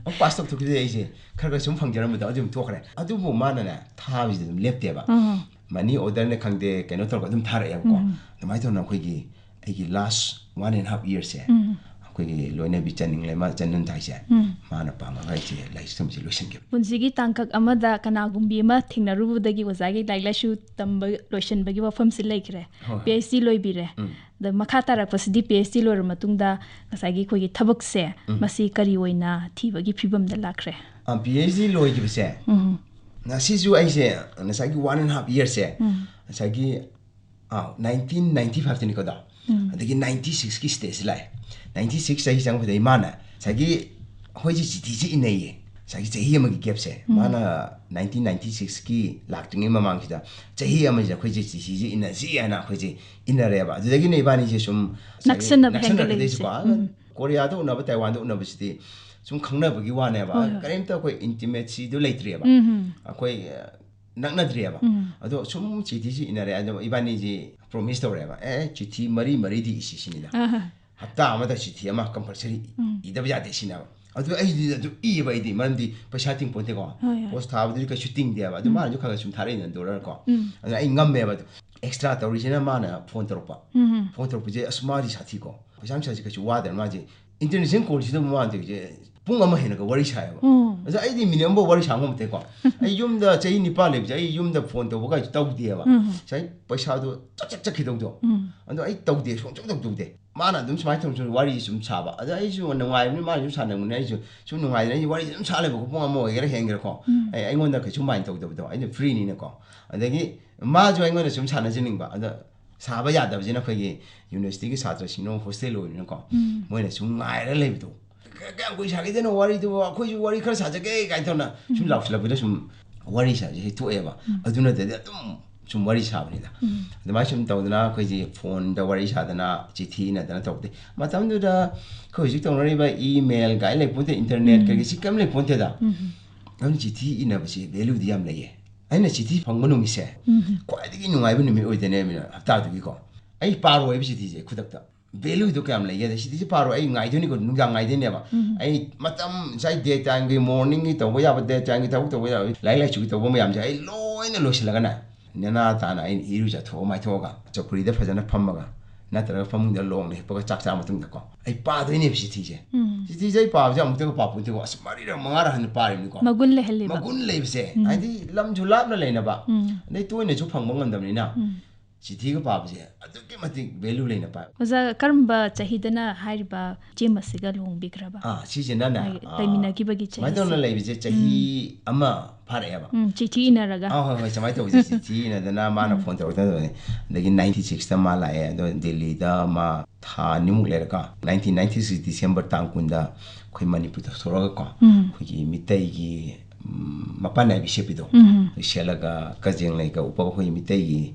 ꯑꯃꯨꯛ pass ꯇꯧꯊꯣꯛꯈꯤꯕꯗꯒꯤ ꯑꯩꯁꯦ ꯈꯔ ꯈꯔ ꯁꯨꯝ ꯐꯪꯖꯔꯝꯕꯗꯣ ꯑꯗꯨꯝ ꯊꯣꯛꯈ꯭ꯔꯦ꯫ ꯑꯗꯨꯕꯨ ꯃꯥꯅꯅꯦ, ꯊꯥꯕꯁꯤꯗ ꯑꯗꯨꯝ ꯂꯦꯞꯇꯦꯕ꯫ ꯎꯝ꯫ Money order ꯅ ꯈꯪꯗꯦ, ꯀꯩꯅꯣ ꯇꯧꯔꯒ ꯑꯗꯨꯝ ꯊꯥꯔꯛꯑꯦꯕꯀꯣ꯫ ꯎꯝ꯫ ꯑꯗꯨꯃꯥꯏꯅ ꯇꯧꯅ ꯑꯩꯈꯣꯏꯒꯤ, ꯑꯩꯒꯤ last one and half year ꯁꯦ, ꯎꯝ꯫ ꯑꯩꯈꯣꯏꯒꯤ ꯂꯣꯏꯅꯕꯤ ꯆꯅꯤꯡꯂꯩꯃ ꯆꯅꯟ ꯊꯥꯏꯁꯦ, ꯎꯝ꯫ ꯃꯥꯅ ꯄꯥꯝꯃꯒ ꯑꯩꯁꯦ ꯂꯥꯏꯔꯤꯛ ꯇꯝꯕꯁꯦ ꯂꯣꯏꯁꯤꯟꯈꯤꯕ꯫ ꯄꯨꯟꯁꯤꯒꯤ ꯇꯥꯡꯀꯛ ꯑꯃꯗ ꯀꯅꯥꯒꯨꯝꯕꯤ ꯑꯃ ꯊꯦꯡꯅꯔꯨꯕꯗꯒꯤ ꯑꯣꯖꯥꯒꯤ ꯂꯥꯏꯔꯤꯛ ꯂꯥꯏꯁꯨ ꯇꯝꯕ ꯂꯣꯏꯁꯤꯟꯕꯒꯤ ꯋꯥꯐꯝꯁꯤ ꯂꯩꯈ꯭ꯔꯦ꯫ ꯍꯣꯏ, ꯍꯣꯏ꯫ ꯄꯤ ꯑꯩꯆ ꯗꯤ ꯂꯣꯏꯕꯤꯔꯦ꯫ ꯎꯝ꯫ ꯑꯗ ꯃꯈꯥ ꯇꯥꯔꯛꯄꯁꯤꯗꯤ ꯄꯤ ꯑꯩꯆ ꯗꯤ ꯂꯣꯏꯔꯕ ꯃꯇꯨꯡꯗ ꯉꯁꯥꯏꯒꯤ ꯑꯩꯈꯣꯏꯒꯤ ꯊꯕꯛꯁꯦ, ꯎꯝ꯫ ꯃꯁꯤ ꯀꯔꯤ ꯑꯣꯏꯅ ꯊꯤꯕꯒꯤ ꯐꯤꯕꯝꯗ ꯂꯥꯛꯈ꯭ꯔꯦ? ꯑ, ꯄꯤ ꯑꯩꯆ ꯗꯤ ꯂꯣꯏꯈꯤꯕꯁꯦ, ꯎꯝ꯫ ꯉꯁꯤꯁꯨ ꯑꯩꯁꯦ ꯉꯁꯥꯏꯒꯤ one and half year ꯁꯦ, ꯎꯝ꯫ ꯉꯁꯥꯏꯒꯤ, ꯑ, nineteen ninety five ꯇꯅꯤꯀꯣ ꯑꯗꯣ꯫ ꯎꯝ꯫ ꯑꯗꯒꯤ ninety six ꯀꯤ stage ꯁꯤ ꯂꯥꯛꯑꯦ꯫ Ninety six ꯆꯍꯤ ꯆꯪꯉꯛꯄꯗ ꯏꯃꯥꯅ ꯉꯁꯥꯏꯒꯤ ꯑꯩꯈꯣꯏꯁꯦ ꯆꯤꯊꯤꯁꯦ ꯏꯅꯩꯌꯦ꯫ ꯉꯁꯥꯏꯒꯤ ꯆꯍꯤ ꯑꯃꯒꯤ ꯒꯦꯞꯁꯦ, ꯃꯥꯅ ꯅꯥꯏꯟꯇꯤꯟ ꯅꯥꯏꯟꯇꯤ ꯁꯤꯛꯁꯀꯤ ꯂꯥꯛꯇ꯭ꯔꯤꯉꯩ ꯃꯃꯥꯡꯁꯤꯗ ꯆꯍꯤ ꯑꯃꯁꯤꯗ ꯑꯩꯈꯣꯏꯁꯦ ꯆꯤꯊꯤꯁꯦ ꯏꯟꯅꯁꯤ ꯍꯥꯏꯅ ꯑꯩꯈꯣꯏꯁꯦ ꯏꯟꯅꯔꯦꯕ꯫ ꯑꯗꯨꯗꯒꯤꯅꯦ ꯏꯕꯥꯅꯤꯁꯦ ꯁꯨꯝ ꯉꯁꯥꯏꯒꯤ ꯅꯛꯁꯟꯅꯕ ꯅꯛꯁꯟꯅꯔꯛꯀꯗꯣꯏꯁꯦꯀꯣ꯫ ꯍꯦꯟꯒꯠꯂꯛꯏꯁꯦ꯫ ꯎꯝ꯫ ꯀꯣꯔꯤꯌꯥꯗ ꯎꯅꯕ, ꯇꯥꯏꯋꯥꯟꯗ ꯎꯅꯕꯁꯤꯗꯤ ꯁꯨꯝ ꯈꯪꯅꯕꯒꯤ ꯋꯥꯅꯦꯕ꯫ ꯍꯣꯏ, ꯍꯣꯏ꯫ ꯀꯔꯤꯝꯇ ꯑꯩꯈꯣꯏ ꯏꯟꯇꯤꯃꯦꯠꯁꯤꯗꯣ ꯂꯩꯇ꯭ꯔꯤꯑꯕ꯫ ꯎꯝ, ꯎꯝ꯫ ꯑꯩꯈꯣꯏ, ꯑ, ꯅꯛꯅꯗ꯭ꯔꯤꯑꯕ꯫ ꯎꯝ꯫ ꯑꯗꯣ ꯁꯨꯝ ꯆꯤꯊꯤꯁꯤ ꯏꯟꯅꯔꯦ꯫ ꯑꯗꯣ ꯏꯕꯥꯅꯤꯁꯤ ꯄ꯭ꯔꯣꯃꯤꯁ ꯇꯧꯔꯦꯕ, "ꯑꯦ, ꯆꯤꯊꯤ ꯃꯔꯤ ꯃꯔꯤꯗꯤ ꯏꯁꯤ" ꯁꯤꯅꯤꯗ꯫ ꯑꯍꯥ꯫ ꯍꯞꯇꯥ ꯑꯃꯗ ꯆꯤꯊꯤ ꯑꯃ ꯀꯝꯄꯜꯁꯔꯤ ꯎꯝ꯫ ꯏꯗꯕ ꯌꯥꯗꯦ ꯁꯤꯅꯦꯕ꯫ ꯑꯗꯨ ꯑꯩꯗꯤ ꯑꯗꯨ ꯏꯌꯦꯕ ꯑꯩꯗꯤ, ꯃꯔꯝꯗꯤ ꯄꯩꯁꯥ ꯇꯤꯡꯄꯣꯟꯇꯦꯀꯣ꯫ ꯍꯣꯏ, ꯍꯣꯏ꯫ ꯄꯣꯁ ꯊꯥꯕꯗꯨꯗꯤ ꯀꯩꯁꯨ ꯇꯤꯡꯗꯦꯕ꯫ ꯑꯗꯨ ꯎꯝ꯫ ꯃꯥꯅꯁꯨ ꯈꯔ ꯈꯔ ꯁꯨꯝ ꯊꯥꯔꯛꯏꯅ ꯗꯣꯂꯔ ꯀꯣ꯫ ꯎꯝ꯫ ꯑꯗꯨꯅ ꯑꯩ ꯉꯝꯃꯦꯕ꯫ ꯑꯗꯨ ꯑꯦꯛꯁꯇ꯭ꯔꯥ ꯇꯧꯔꯤꯁꯤꯅ ꯃꯥꯅ ꯐꯣꯟ ꯇꯧꯔꯛꯄ꯫ ꯎꯝ꯫ ꯐꯣꯟ ꯇꯧꯔꯛꯄꯁꯦ, "ꯑꯁ, ꯃꯥꯗꯤ ꯁꯥꯊꯤꯀꯣ꯫ ꯄꯩꯁꯥ ꯅꯨꯡꯁꯥꯁꯦ ꯀꯩꯁꯨ ꯋꯥꯗꯅ ꯃꯥꯁꯦ ꯏꯟꯇꯔꯅꯦꯁꯅꯦꯜ ꯀꯣꯜꯁꯤꯗ ꯃꯥꯅ ꯇꯧꯔꯤꯁꯦ ꯄꯨꯡ ꯑꯃ ꯍꯦꯟꯅꯒ ꯋꯥꯔꯤ ꯁꯥꯏꯌꯦꯕ꯫ ꯎꯝ꯫ ꯑꯗ ꯑꯩꯗꯤ ꯃꯤꯅꯤꯠ ꯑꯃꯐꯥꯎ ꯋꯥꯔꯤ ꯁꯥꯕ ꯉꯝꯗꯦꯀꯣ꯫ ꯑꯩ ꯌꯨꯝꯗ ꯆꯍꯤ ꯅꯤꯄꯥꯟ ꯂꯩꯕꯁꯦ ꯑꯩ ꯌꯨꯝꯗ ꯐꯣꯟ ꯇꯧꯕ ꯀꯥꯏꯁꯨ ꯇꯧꯗꯦꯕ꯫ ꯎꯝ꯫ ꯉꯁꯥꯏ ꯄꯩꯁꯥꯗꯣ ꯆꯠ ꯆꯠ ꯆꯠꯈꯤꯗꯧꯗꯣ꯫ ꯎꯝ꯫ ꯑꯗꯣ ꯑꯩ ꯇꯧꯗꯦ, ꯁꯨꯡꯇꯧ ꯇꯧ-, ꯇꯧꯗꯦ꯫ ꯃꯥꯅ ꯑꯗꯨꯝ ꯁꯨꯃꯥꯏꯅ ꯇꯧ-, ꯁꯨꯝ ꯋꯥꯔꯤ ꯁꯨꯝ ꯁꯥꯕ꯫ ꯑꯗ ꯑꯩꯁꯨ ꯅꯨꯡꯉꯥꯏꯕꯅꯤ, ꯃꯥꯅꯁꯨ ꯁꯥꯟꯅꯕꯅꯤ, ꯑꯩꯁꯨ ꯁꯨꯝ ꯅꯨꯡꯉꯥꯏꯗꯅ ꯑꯩꯁꯨ ꯋꯥꯔꯤ ꯑꯗꯨꯝ ꯁꯥ ꯂꯩꯕꯀꯣ, ꯄꯨꯡ ꯑꯃ ꯑꯣꯏꯒꯦꯔꯥ ꯍꯦꯟꯒꯦꯔꯥꯀꯣ꯫ ꯎꯝ꯫ ꯑꯩ, ꯑꯩꯉꯣꯟꯗ ꯀꯩꯁꯨ ꯃꯥꯏꯟ ꯇꯧꯗꯕꯗꯣ, ꯑꯩꯅ ꯐ꯭ꯔꯤꯅꯤꯅꯀꯣ꯫ ꯑꯗꯒꯤ ꯃꯥꯁꯨ ꯑꯩꯉꯣꯟꯗ ꯁꯨꯝ ꯁꯥꯟꯅꯖꯅꯤꯡꯕ꯫ ꯑꯗ ꯁꯥꯕ ꯌꯥꯗꯕꯁꯤꯅ ꯑꯩꯈꯣꯏꯒꯤ ꯌꯨꯅꯤꯚꯔꯁꯤꯇꯤꯒꯤ ꯁꯥꯇ꯭ꯔꯁꯤꯡꯅ ꯍꯣꯁꯇꯦꯜ ꯑꯣꯏꯕꯅꯤꯅꯀꯣ, ꯎꯝ꯫ ꯃꯣꯏꯅ ꯁꯨꯝ ꯉꯥꯏꯔ ꯂꯩꯕꯗꯣ꯫ "ꯀ-, ꯀꯌꯥꯝ ꯀꯨꯏ ꯁꯥꯈꯤꯗꯣꯏꯅꯣ ꯋꯥꯔꯤꯗꯨꯕꯣ? ꯑꯩꯈꯣꯏꯁꯨ ꯋꯥꯔꯤ ꯈꯔ ꯁꯥꯖꯒꯦ" ꯀꯥꯏꯅ ꯇꯧꯅ ꯁꯨꯝ ꯎꯝ꯫ ꯂꯥꯎꯁꯤꯜꯂꯛꯄꯗ ꯁꯨꯝ ꯋꯥꯔꯤ ꯁꯥꯁꯦ ꯍꯦꯛ ꯊꯣꯛꯑꯦꯕ꯫ ꯎꯝ꯫ ꯑꯗꯨ ꯅꯠꯇ꯭ꯔꯗꯤ ꯑꯗꯨꯝ ꯁꯨꯝ ꯋꯥꯔꯤ ꯁꯥꯕꯅꯤꯗ꯫ ꯎꯝ꯫ ꯑꯗꯨꯃꯥꯏꯅ ꯁꯨꯝ ꯇꯧꯗꯅ ꯑꯩꯈꯣꯏꯁꯦ ꯐꯣꯟꯗ ꯋꯥꯔꯤ ꯁꯥꯗꯅ, ꯆꯤꯊꯤ ꯏꯅꯗꯅ ꯇꯧꯕꯗꯤ꯫ ꯃꯇꯝꯗꯨꯗ ꯑꯩꯈꯣꯏ ꯍꯧꯖꯤꯛ ꯇꯧꯅꯔꯤꯕ ꯏꯃꯦꯜ ꯀꯥꯏ ꯂꯩꯄꯣꯟꯇꯦ, ꯏꯟꯇꯔꯅꯦꯠ ꯎꯝ꯫ ꯀꯩꯀꯩ ꯁꯤ ꯀꯔꯤꯝ ꯂꯩꯄꯣꯟꯇꯦꯗ꯫ ꯎꯝ꯫ ꯑꯗꯨꯅ ꯆꯤꯊꯤ ꯏꯅꯕꯁꯦ ꯚꯦꯂꯨꯗꯤ ꯌꯥꯝ ꯂꯩꯌꯦ꯫ ꯑꯩꯅ ꯆꯤꯊꯤ ꯐꯪꯕ ꯅꯨꯃꯤꯠꯁꯦ ꯎꯝ꯫ ꯈ꯭ꯋꯥꯏꯗꯒꯤ ꯅꯨꯡꯉꯥꯏꯕ ꯅꯨꯃꯤꯠ ꯑꯣꯏꯗꯣꯏꯅꯦ ꯍꯞꯇꯥꯗꯨꯒꯤꯀꯣ꯫ ꯑꯩ ꯄꯥꯔꯣꯏꯕ ꯆꯤꯊꯤꯁꯦ ꯈꯨꯗꯛꯇ꯫ ꯚꯦꯂꯨꯗꯣ ꯀꯌꯥꯝ ꯂꯩꯒꯦꯗ, ꯁꯤꯗꯤꯁꯤ ꯄꯥꯔꯣꯏ, ꯑꯩ ꯉꯥꯏꯗꯣꯏꯅꯤꯀꯣ, ꯅꯨꯡꯗꯥꯡ ꯉꯥꯏꯗꯣꯏꯅꯦꯕ꯫ ꯎꯝ꯫ ꯑꯩ ꯃꯇꯝ ꯉꯁꯥꯏ ꯗꯦ ꯇꯥꯏꯝꯒꯤ, ꯃꯣꯔꯅꯤꯡꯒꯤ ꯇꯧꯕ ꯌꯥꯕ, ꯗꯦ ꯇꯥꯏꯝꯒꯤ ꯊꯕꯛ ꯇꯧꯕ ꯌꯥꯕ, ꯂꯥꯏꯔꯤꯛ ꯂꯥꯏꯁꯨꯒꯤ ꯇꯧꯕ ꯃꯌꯥꯝꯁꯦ ꯑꯩ ꯂꯣꯏꯅ ꯂꯣꯏꯁꯤꯜꯂꯒꯅꯦ, ꯅꯦꯅꯥ ꯇꯥꯅ ꯑꯩꯅ ꯏꯔꯨꯖꯊꯣꯛꯑ ꯃꯥꯏꯊꯣꯛꯑꯒ ꯆꯧꯀ꯭ꯔꯤꯗ ꯐꯖꯅ ꯐꯝꯃꯒ ꯅꯠꯇ꯭ꯔꯒ ꯐꯃꯨꯡꯗ ꯂꯣꯡꯅ ꯍꯤꯞꯄꯒ ꯆꯥꯛ ꯆꯥꯕ ꯃꯇꯨꯡꯗꯀꯣ, ꯑꯩ ꯄꯥꯗꯣꯏꯅꯦꯕ ꯆꯤꯊꯤꯁꯦ꯫ ꯎꯝ꯫ ꯆꯤꯊꯤꯁꯦ ꯑꯩ ꯄꯥꯕꯁꯦ ꯑꯃꯨꯛꯇꯒ ꯄꯥꯄꯣꯟꯇꯦꯀꯣ, ꯑꯁ, ꯃꯔꯤꯔꯛ ꯃꯉꯥꯔꯛ ꯍꯟꯅ ꯄꯥꯔꯤꯕꯅꯤꯀꯣ꯫ ꯃꯒꯨꯟ ꯂꯩꯍꯜꯂꯤꯕ꯫ ꯃꯒꯨꯟ ꯂꯩꯕꯁꯦ, ꯎꯝ꯫ ꯍꯥꯏꯗꯤ ꯂꯝꯁꯨ ꯂꯥꯞꯅ ꯂꯩꯅꯕ, ꯎꯝ꯫ ꯑꯗꯩ ꯇꯣꯏꯅꯁꯨ ꯐꯪꯕ ꯉꯝꯗꯕꯅꯤꯅ, ꯎꯝ꯫ ꯆꯤꯊꯤꯒ ꯄꯥꯕꯁꯦ ꯑꯗꯨꯛꯀꯤ ꯃꯇꯤꯛ ꯚꯦꯂꯨ ꯂꯩꯅ ꯄꯥꯏ꯫ ꯑꯣꯖꯥ, ꯀꯔꯝꯕ ꯆꯍꯤꯗꯅ ꯍꯥꯏꯔꯤꯕ ꯏꯆꯦ ꯑꯃꯁꯤꯒ ꯂꯨꯍꯣꯡꯕꯤꯈ꯭ꯔꯕ? ꯑꯥ, ꯁꯤꯁꯤꯅꯅꯦ, ꯃꯥꯒꯤ ꯑꯥ, ꯂꯩꯃꯤꯟꯅꯈꯤꯕꯒꯤ ꯁꯨꯃꯥꯏꯅ ꯇꯧꯅ ꯆꯍꯤꯁꯦ? ꯂꯩꯕꯁꯦ ꯆꯍꯤ ꯎꯝ꯫ ꯑꯃ ꯐꯥꯔꯛꯑꯦꯕ꯫ ꯎꯝ, ꯆꯤꯊꯤ ꯏꯅꯔꯒ? ꯑꯥ, ꯍꯣꯏ, ꯍꯣꯏ, ꯁꯨꯃꯥꯏꯅ ꯇꯧꯕꯁꯦ, ꯆꯤꯊꯤ ꯏꯅꯗꯅ ꯃꯥꯅ ꯎꯝ꯫ ꯐꯣꯟ ꯇꯧꯔꯛꯇꯅ ꯇꯧꯕꯅꯤ꯫ ꯑꯗꯒꯤ ꯅꯥꯏꯟꯇꯤ ꯁꯤꯛꯁꯇ ꯃꯥ ꯂꯥꯛꯑꯦ, ꯑꯗꯣ ꯗꯦꯜꯂꯤꯗ ꯃꯥ ꯊꯥ ꯑꯅꯤꯃꯨꯛ ꯂꯩꯔꯒ nineteen ninety six December ꯇꯥꯡ ꯀꯨꯟꯗ ꯑꯩꯈꯣꯏ ꯃꯅꯤꯄꯨꯔꯗ ꯊꯣꯛꯂꯛꯑꯒꯀꯣ, ꯎꯝ꯫ ꯑꯩꯈꯣꯏꯒꯤ ꯃꯤꯇꯩꯒꯤ, ꯎꯝ, ꯃꯄꯥꯟ ꯅꯥꯏꯕꯤ ꯁꯦꯠꯄꯤꯗꯣ, ꯎꯝ꯫ ꯑꯗꯨ ꯁꯦꯠꯂꯒ ꯀꯖꯦꯡ ꯂꯩꯒ ꯎꯞꯄꯒ ꯑꯩꯈꯣꯏꯒꯤ ꯃꯤꯇꯩꯒꯤ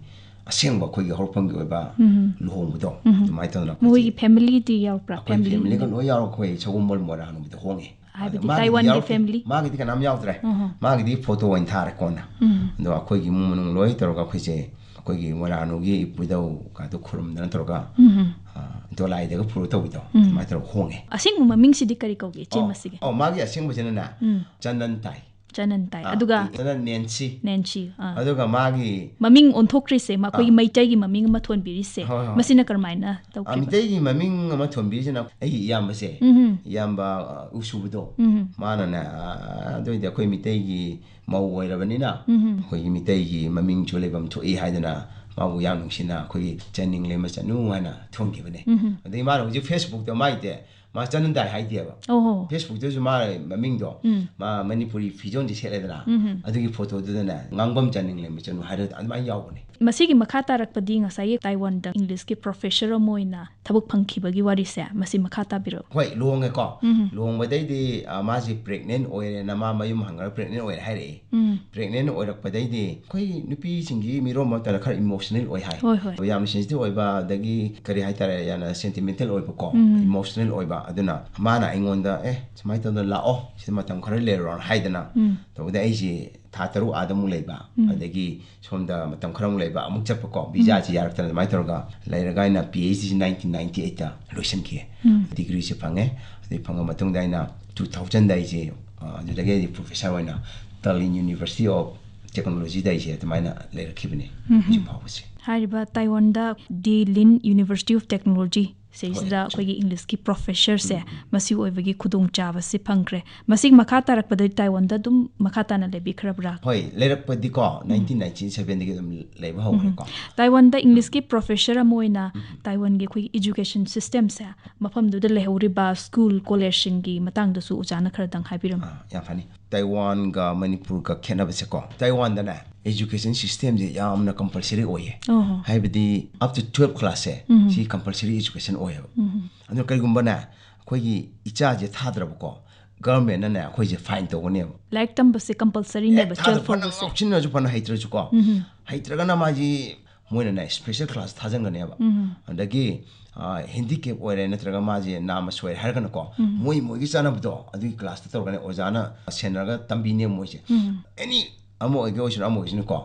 ꯑꯁꯦꯡꯕ ꯑꯩꯈꯣꯏꯒꯤ ꯍꯧꯔꯛꯐꯝꯒꯤ ꯑꯣꯏꯕ ꯎꯝ꯫ ꯂꯨꯍꯣꯡꯕꯗꯣ, ꯎꯝ꯫ ꯑꯗꯨꯃꯥꯏꯅ ꯇꯧꯗꯅ ꯑꯩꯈꯣꯏꯁꯦ ꯃꯣꯏꯒꯤ ꯐꯦꯃꯤꯂꯤꯗꯤ ꯌꯥꯎꯔꯛꯄ꯭ꯔꯥ? ꯑꯩꯈꯣꯏ ꯐꯦꯃꯤꯂꯤ ꯐꯦꯃꯤꯂꯤꯒ ꯂꯣꯏ ꯌꯥꯎꯔꯒ ꯑꯩꯈꯣꯏ ꯁꯒꯣꯜꯕꯟ ꯃꯣꯏꯔꯥꯡ ꯍꯅꯨꯕꯤꯗ ꯍꯣꯡꯉꯦ꯫ ꯍꯥꯏꯕꯗꯤ ꯑꯗꯣ ꯃꯥꯒꯤꯗꯤ ꯇꯥꯏꯋꯥꯟꯒꯤ ꯌꯥꯎꯔꯛꯇꯦ꯫ ꯐꯦꯃꯤꯂꯤ? ꯃꯥꯒꯤꯗꯤ ꯀꯅꯥꯝ ꯌꯥꯎꯗ꯭ꯔꯦ꯫ ꯎꯝ꯫ ꯃꯥꯒꯤꯗꯤ ꯐꯣꯇꯣ ꯑꯣꯏꯅ ꯊꯥꯔꯦ ꯀꯣꯟꯅ꯫ ꯎꯝ꯫ ꯑꯗꯣ ꯑꯩꯈꯣꯏꯒꯤ ꯏꯃꯨꯡ ꯃꯅꯨꯡ ꯂꯣꯏ ꯇꯧꯔꯒ ꯑꯩꯈꯣꯏꯁꯦ ꯑꯩꯈꯣꯏꯒꯤ ꯃꯣꯏꯔꯥꯡ ꯍꯅꯨꯒꯤ ꯏꯕꯨꯙꯧꯒꯗꯣ ꯈꯨꯔꯨꯝꯗꯅ ꯇꯧꯔꯒ, ꯎꯝ꯫ ꯑ, ꯗꯣꯂꯥꯏꯗꯒ ꯄꯨꯔ ꯇꯧꯕꯤꯗꯣ, ꯎꯝ꯫ ꯑꯗꯨꯃꯥꯏꯅ ꯇꯧꯔꯒ ꯍꯣꯡꯉꯦ꯫ ꯑꯁꯦꯡꯕ ꯃꯃꯤꯡꯁꯤꯗꯤ ꯀꯔꯤ ꯀꯧꯒꯦ, ꯏꯆꯦ ꯑꯣ, ꯃꯁꯤꯒꯤ? ꯑꯣ, ꯃꯥꯒꯤ ꯑꯁꯦꯡꯕꯁꯤꯅꯅꯦ, ꯎꯝ꯫ ꯆꯅꯟ ꯇꯥꯏ꯫ ꯆꯅꯟ ꯇꯥꯏ꯫ ꯑꯥ, ꯑꯗꯨꯒ ꯏꯆꯦꯅ ꯅꯦꯟꯁꯤ꯫ ꯅꯦꯟꯁꯤ, ꯑꯥ꯫ ꯑꯗꯨꯒ ꯃꯥꯒꯤ ꯃꯃꯤꯡ ꯑꯣꯟꯊꯣꯛꯈ꯭ꯔꯤꯁꯦ, ꯃꯈꯣꯏꯒꯤ ꯑꯥ꯫ ꯃꯩꯇꯩꯒꯤ ꯃꯃꯤꯡ ꯑꯃ ꯊꯣꯟꯕꯤꯔꯤꯁꯦ, ꯍꯣꯏ, ꯍꯣꯏ꯫ ꯃꯁꯤꯅ ꯀꯔꯝꯍꯥꯏꯅ ꯑꯥ, ꯇꯧꯈꯤꯕ? ꯃꯩꯇꯩꯒꯤ ꯃꯃꯤꯡ ꯑꯃ ꯊꯣꯟꯕꯤꯔꯤꯁꯤꯅ ꯑꯩꯒꯤ ꯏꯌꯥꯝꯕꯁꯦ, ꯎꯝ꯫ ꯏꯌꯥꯝꯕ, ꯑꯥ, ꯎꯁꯨꯕꯗꯣ, ꯎꯝ꯫ ꯃꯥꯅꯅꯦ, ꯑꯥ, ꯑꯗꯨ ꯑꯣꯏꯗꯤ ꯑꯩꯈꯣꯏ ꯃꯤꯇꯩꯒꯤ ꯃꯧ ꯑꯣꯏꯔꯕꯅꯤꯅ, ꯎꯝ꯫ ꯑꯩꯈꯣꯏꯒꯤ ꯃꯤꯇꯩꯒꯤ ꯃꯃꯤꯡꯁꯨ ꯂꯩꯐꯝ ꯊꯣꯛꯏ ꯍꯥꯏꯗꯅ ꯃꯥꯕꯨ ꯌꯥꯝ ꯅꯨꯡꯁꯤꯅ ꯑꯩꯈꯣꯏꯒꯤ ꯆꯅꯤꯡꯂꯦꯝꯕ ꯆꯅꯨ ꯍꯥꯏꯅ ꯊꯣꯟꯈꯤꯕꯅꯦ꯫ ꯎꯝ꯫ ꯑꯗꯩ ꯃꯥꯅ ꯍꯧꯖꯤꯛ Facebookꯇ ꯃꯥꯏꯗꯤ ꯃꯥ ꯆꯅꯟ ꯇꯥꯏ ꯍꯥꯏꯗꯦꯕ꯫ ꯑꯣꯍꯣ꯫ Facebookꯇꯁꯨ ꯃꯥ ꯃꯃꯤꯡꯗꯣ, ꯎꯝ꯫ ꯃꯥ ꯃꯅꯤꯄꯨꯔꯤ ꯐꯤꯖꯣꯜꯁꯦ ꯁꯦꯠꯂꯦꯗꯅ, ꯎꯝ꯫ ꯑꯗꯨꯒꯤ ꯐꯣꯇꯣꯗꯨꯗꯅꯦ ꯉꯥꯡꯕꯝ ꯆꯅꯤꯡꯂꯦꯝꯕ ꯆꯅꯨ ꯍꯥꯏꯔꯒ ꯑꯗꯨꯃꯥꯏꯅ ꯌꯥꯎꯕꯅꯦ꯫ ꯃꯁꯤꯒꯤ ꯃꯈꯥ ꯇꯥꯔꯛꯄꯗꯤ ꯉꯁꯥꯏꯒꯤ ꯇꯥꯏꯋꯥꯟꯗ Englishꯀꯤ professor ꯑꯃ ꯑꯣꯏꯅ ꯊꯕꯛ ꯐꯪꯈꯤꯕꯒꯤ ꯋꯥꯔꯤꯁꯦ, ꯃꯁꯤ ꯃꯈꯥ ꯇꯥꯕꯤꯔꯛꯎ꯫ ꯍꯣꯏ, ꯂꯨꯍꯣꯡꯉꯦꯀꯣ꯫ ꯎꯝ꯫ ꯂꯨꯍꯣꯡꯕꯗꯩꯗꯤ, ꯑ, ꯃꯥꯁꯦ pregnant ꯑꯣꯏꯔꯦꯅ ꯃꯥ ꯃꯌꯨꯝ ꯍꯟꯈ꯭ꯔꯒ pregnant ꯑꯣꯏꯔꯦ ꯍꯥꯏꯔꯛꯑꯦ꯫ ꯎꯝ꯫ Pregnant ꯑꯣꯏꯔꯛꯄꯗꯩꯗꯤ ꯑꯩꯈꯣꯏ ꯅꯨꯄꯤꯁꯤꯡꯒꯤ ꯃꯤꯔꯣꯟꯕ ꯃꯇꯝꯗ ꯈꯔ emotional ꯑꯣꯏ ꯍꯥꯏ꯫ ꯍꯣꯏ, ꯍꯣꯏ꯫ ꯌꯥꯝꯅ sensitive ꯑꯣꯏꯕ, ꯑꯗꯒꯤ ꯀꯔꯤ ꯍꯥꯏꯇꯥꯔꯦ, ꯌꯥꯝꯅ sentimental ꯑꯣꯏꯕꯀꯣ, ꯎꯝ꯫ Emotional ꯑꯣꯏꯕ꯫ ꯑꯗꯨꯅ ꯃꯥꯅ ꯑꯩꯉꯣꯟꯗ, "ꯑꯦ, ꯁꯨꯃꯥꯏꯅ ꯇꯧꯗꯅ ꯂꯥꯛꯑꯣ, ꯁꯤꯗ ꯃꯇꯝ ꯈꯔ ꯂꯩꯔꯨꯔꯣꯅ" ꯍꯥꯏꯗꯅ ꯎꯝ꯫ ꯇꯧꯕꯗ ꯑꯩꯁꯦ ꯊꯥ ꯇꯔꯨꯛ ꯑꯥꯗ ꯑꯃꯨꯛ ꯂꯩꯕ, ꯎꯝ꯫ ꯑꯗꯒꯤ ꯁꯣꯝꯗ ꯃꯇꯝ ꯈꯔ ꯑꯃꯨꯛ ꯂꯩꯕ, ꯑꯃꯨꯛ ꯆꯠꯄꯀꯣ, ꯎꯝ꯫ Visaꯁꯤ ꯌꯥꯔꯛꯇꯅ ꯑꯗꯨꯃꯥꯏꯅ ꯇꯧꯔꯒ ꯂꯩꯔꯒ ꯑꯩꯅ PhDꯁꯤ nineteen ninety eightꯇ ꯂꯣꯏꯁꯤꯟꯈꯤ꯫ ꯎꯝ꯫ Degreeꯁꯦ ꯐꯪꯉꯦ꯫ ꯑꯗꯩ ꯐꯪꯉ ꯃꯇꯨꯡꯗ ꯑꯩꯅ two thousandꯗ ꯑꯩꯁꯦ, ꯑ, ꯑꯗꯨꯗꯒꯤ ꯑꯩꯁꯦ professor ꯑꯣꯏꯅ Tallinn University of Technologyꯗ ꯑꯩꯁꯦ ꯑꯗꯨꯃꯥꯏꯅ ꯂꯩꯔꯛꯈꯤꯕꯅꯦ ꯎꯝ꯫ ꯍꯧꯖꯤꯛ ꯐꯥꯎꯕꯁꯦ꯫ ꯍꯥꯏꯔꯤꯕ ꯇꯥꯏꯋꯥꯟꯗ Tallinn University of Technology ꯁꯤꯁꯤꯗ ꯍꯣꯏ, ꯆꯨꯝꯃꯤ꯫ ꯑꯩꯈꯣꯏꯒꯤ Englishꯀꯤ professorꯁꯦ ꯎꯝ, ꯎꯝ꯫ ꯃꯁꯤ ꯑꯣꯏꯕꯒꯤ ꯈꯨꯗꯣꯡꯆꯥꯕꯁꯤ ꯐꯪꯈ꯭ꯔꯦ꯫ ꯃꯁꯤꯒꯤ ꯃꯈꯥ ꯇꯥꯔꯛꯄꯗ ꯇꯥꯏꯋꯥꯟꯗ ꯑꯗꯨꯝ ꯃꯈꯥ ꯇꯥꯅ ꯂꯩꯕꯤꯈ꯭ꯔꯕ꯭ꯔꯥ? ꯍꯣꯏ, ꯂꯩꯔꯛꯄꯗꯤꯀꯣ, ꯎꯝ꯫ nineteen ninety sevenꯗꯒꯤ ꯑꯗꯨꯝ ꯂꯩꯕ ꯎꯝ꯫ ꯍꯧꯈ꯭ꯔꯦꯀꯣ꯫ ꯇꯥꯏꯋꯥꯟꯗ Englishꯀꯤ professor ꯑꯃ ꯑꯣꯏꯅ ꯎꯝ꯫ ꯇꯥꯏꯋꯥꯟꯒꯤ ꯑꯩꯈꯣꯏꯒꯤ education systemꯁꯦ, ꯃꯐꯝꯗꯨꯗ ꯂꯩꯍꯧꯔꯤꯕ school, collegeꯁꯤꯡꯒꯤ ꯃꯇꯥꯡꯗꯁꯨ ꯑꯣꯖꯥꯅ ꯈꯔꯗꯪ ꯍꯥꯏꯕꯤꯔꯝꯃꯨ꯫ ꯑꯥ, ꯌꯥꯝ ꯐꯅꯤ꯫ ꯇꯥꯏꯋꯥꯟꯒ ꯃꯅꯤꯄꯨꯔꯒ ꯈꯦꯠꯅꯕꯁꯦꯀꯣ, ꯇꯥꯏꯋꯥꯟꯗꯅꯦ, education systemꯁꯦ ꯌꯥꯝꯅ compulsory ꯑꯣꯏꯌꯦ꯫ ꯑꯣ꯫ ꯍꯥꯏꯕꯗꯤ up to twelve classꯁꯦ ꯎꯝ꯫ ꯁꯤ compulsory education ꯑꯣꯏꯌꯦꯕ꯫ ꯎꯝ꯫ ꯑꯗꯨꯅ ꯀꯔꯤꯒꯨꯝꯕꯅꯦ ꯑꯩꯈꯣꯏꯒꯤ ꯏꯆꯥꯁꯦ ꯊꯥꯗ꯭ꯔꯕꯀꯣ, governmentꯅꯅꯦ ꯑꯩꯈꯣꯏꯁꯦ fine ꯇꯧꯒꯅꯦꯕ꯫ ꯂꯥꯏꯔꯤꯛ ꯇꯝꯕꯁꯦ compulsoryꯅꯦꯕ ꯊꯥꯗ twelve ꯐꯅ ꯐꯥꯎꯕꯁꯦ꯫ ꯉꯥꯎꯁꯤꯟꯅꯔꯁꯨ, ꯐꯅ ꯍꯩꯇ꯭ꯔꯁꯨꯀꯣ, ꯎꯝ꯫ ꯍꯩꯇ꯭ꯔꯒꯅ ꯃꯥꯁꯤ ꯃꯣꯏꯅꯅꯦ special class ꯊꯥꯖꯤꯟꯒꯅꯦꯕ꯫ ꯎꯝ꯫ ꯑꯗꯒꯤ ꯑ, handicap ꯑꯣꯏꯔꯦ ꯅꯠꯇ꯭ꯔꯒ ꯃꯥꯁꯦ ꯅꯥꯝꯃ ꯁꯣꯏꯔꯦ ꯍꯥꯏꯔꯒꯅꯀꯣ, ꯎꯝ꯫ ꯃꯣꯏ ꯃꯣꯏꯒꯤ ꯆꯥꯅꯕꯗꯣ ꯑꯗꯨꯒꯤ classꯇ ꯇꯧꯔꯒꯅꯦ ꯑꯣꯖꯥꯅ ꯁꯦꯟꯅꯔꯒ ꯇꯝꯕꯤꯅꯦ ꯃꯣꯏꯁꯦ꯫ ꯎꯝ꯫ Any ꯑꯃ ꯑꯣꯏꯒꯦ ꯑꯣꯏꯁꯅꯨ, ꯑꯃ ꯑꯣꯏꯁꯅꯨꯀꯣ,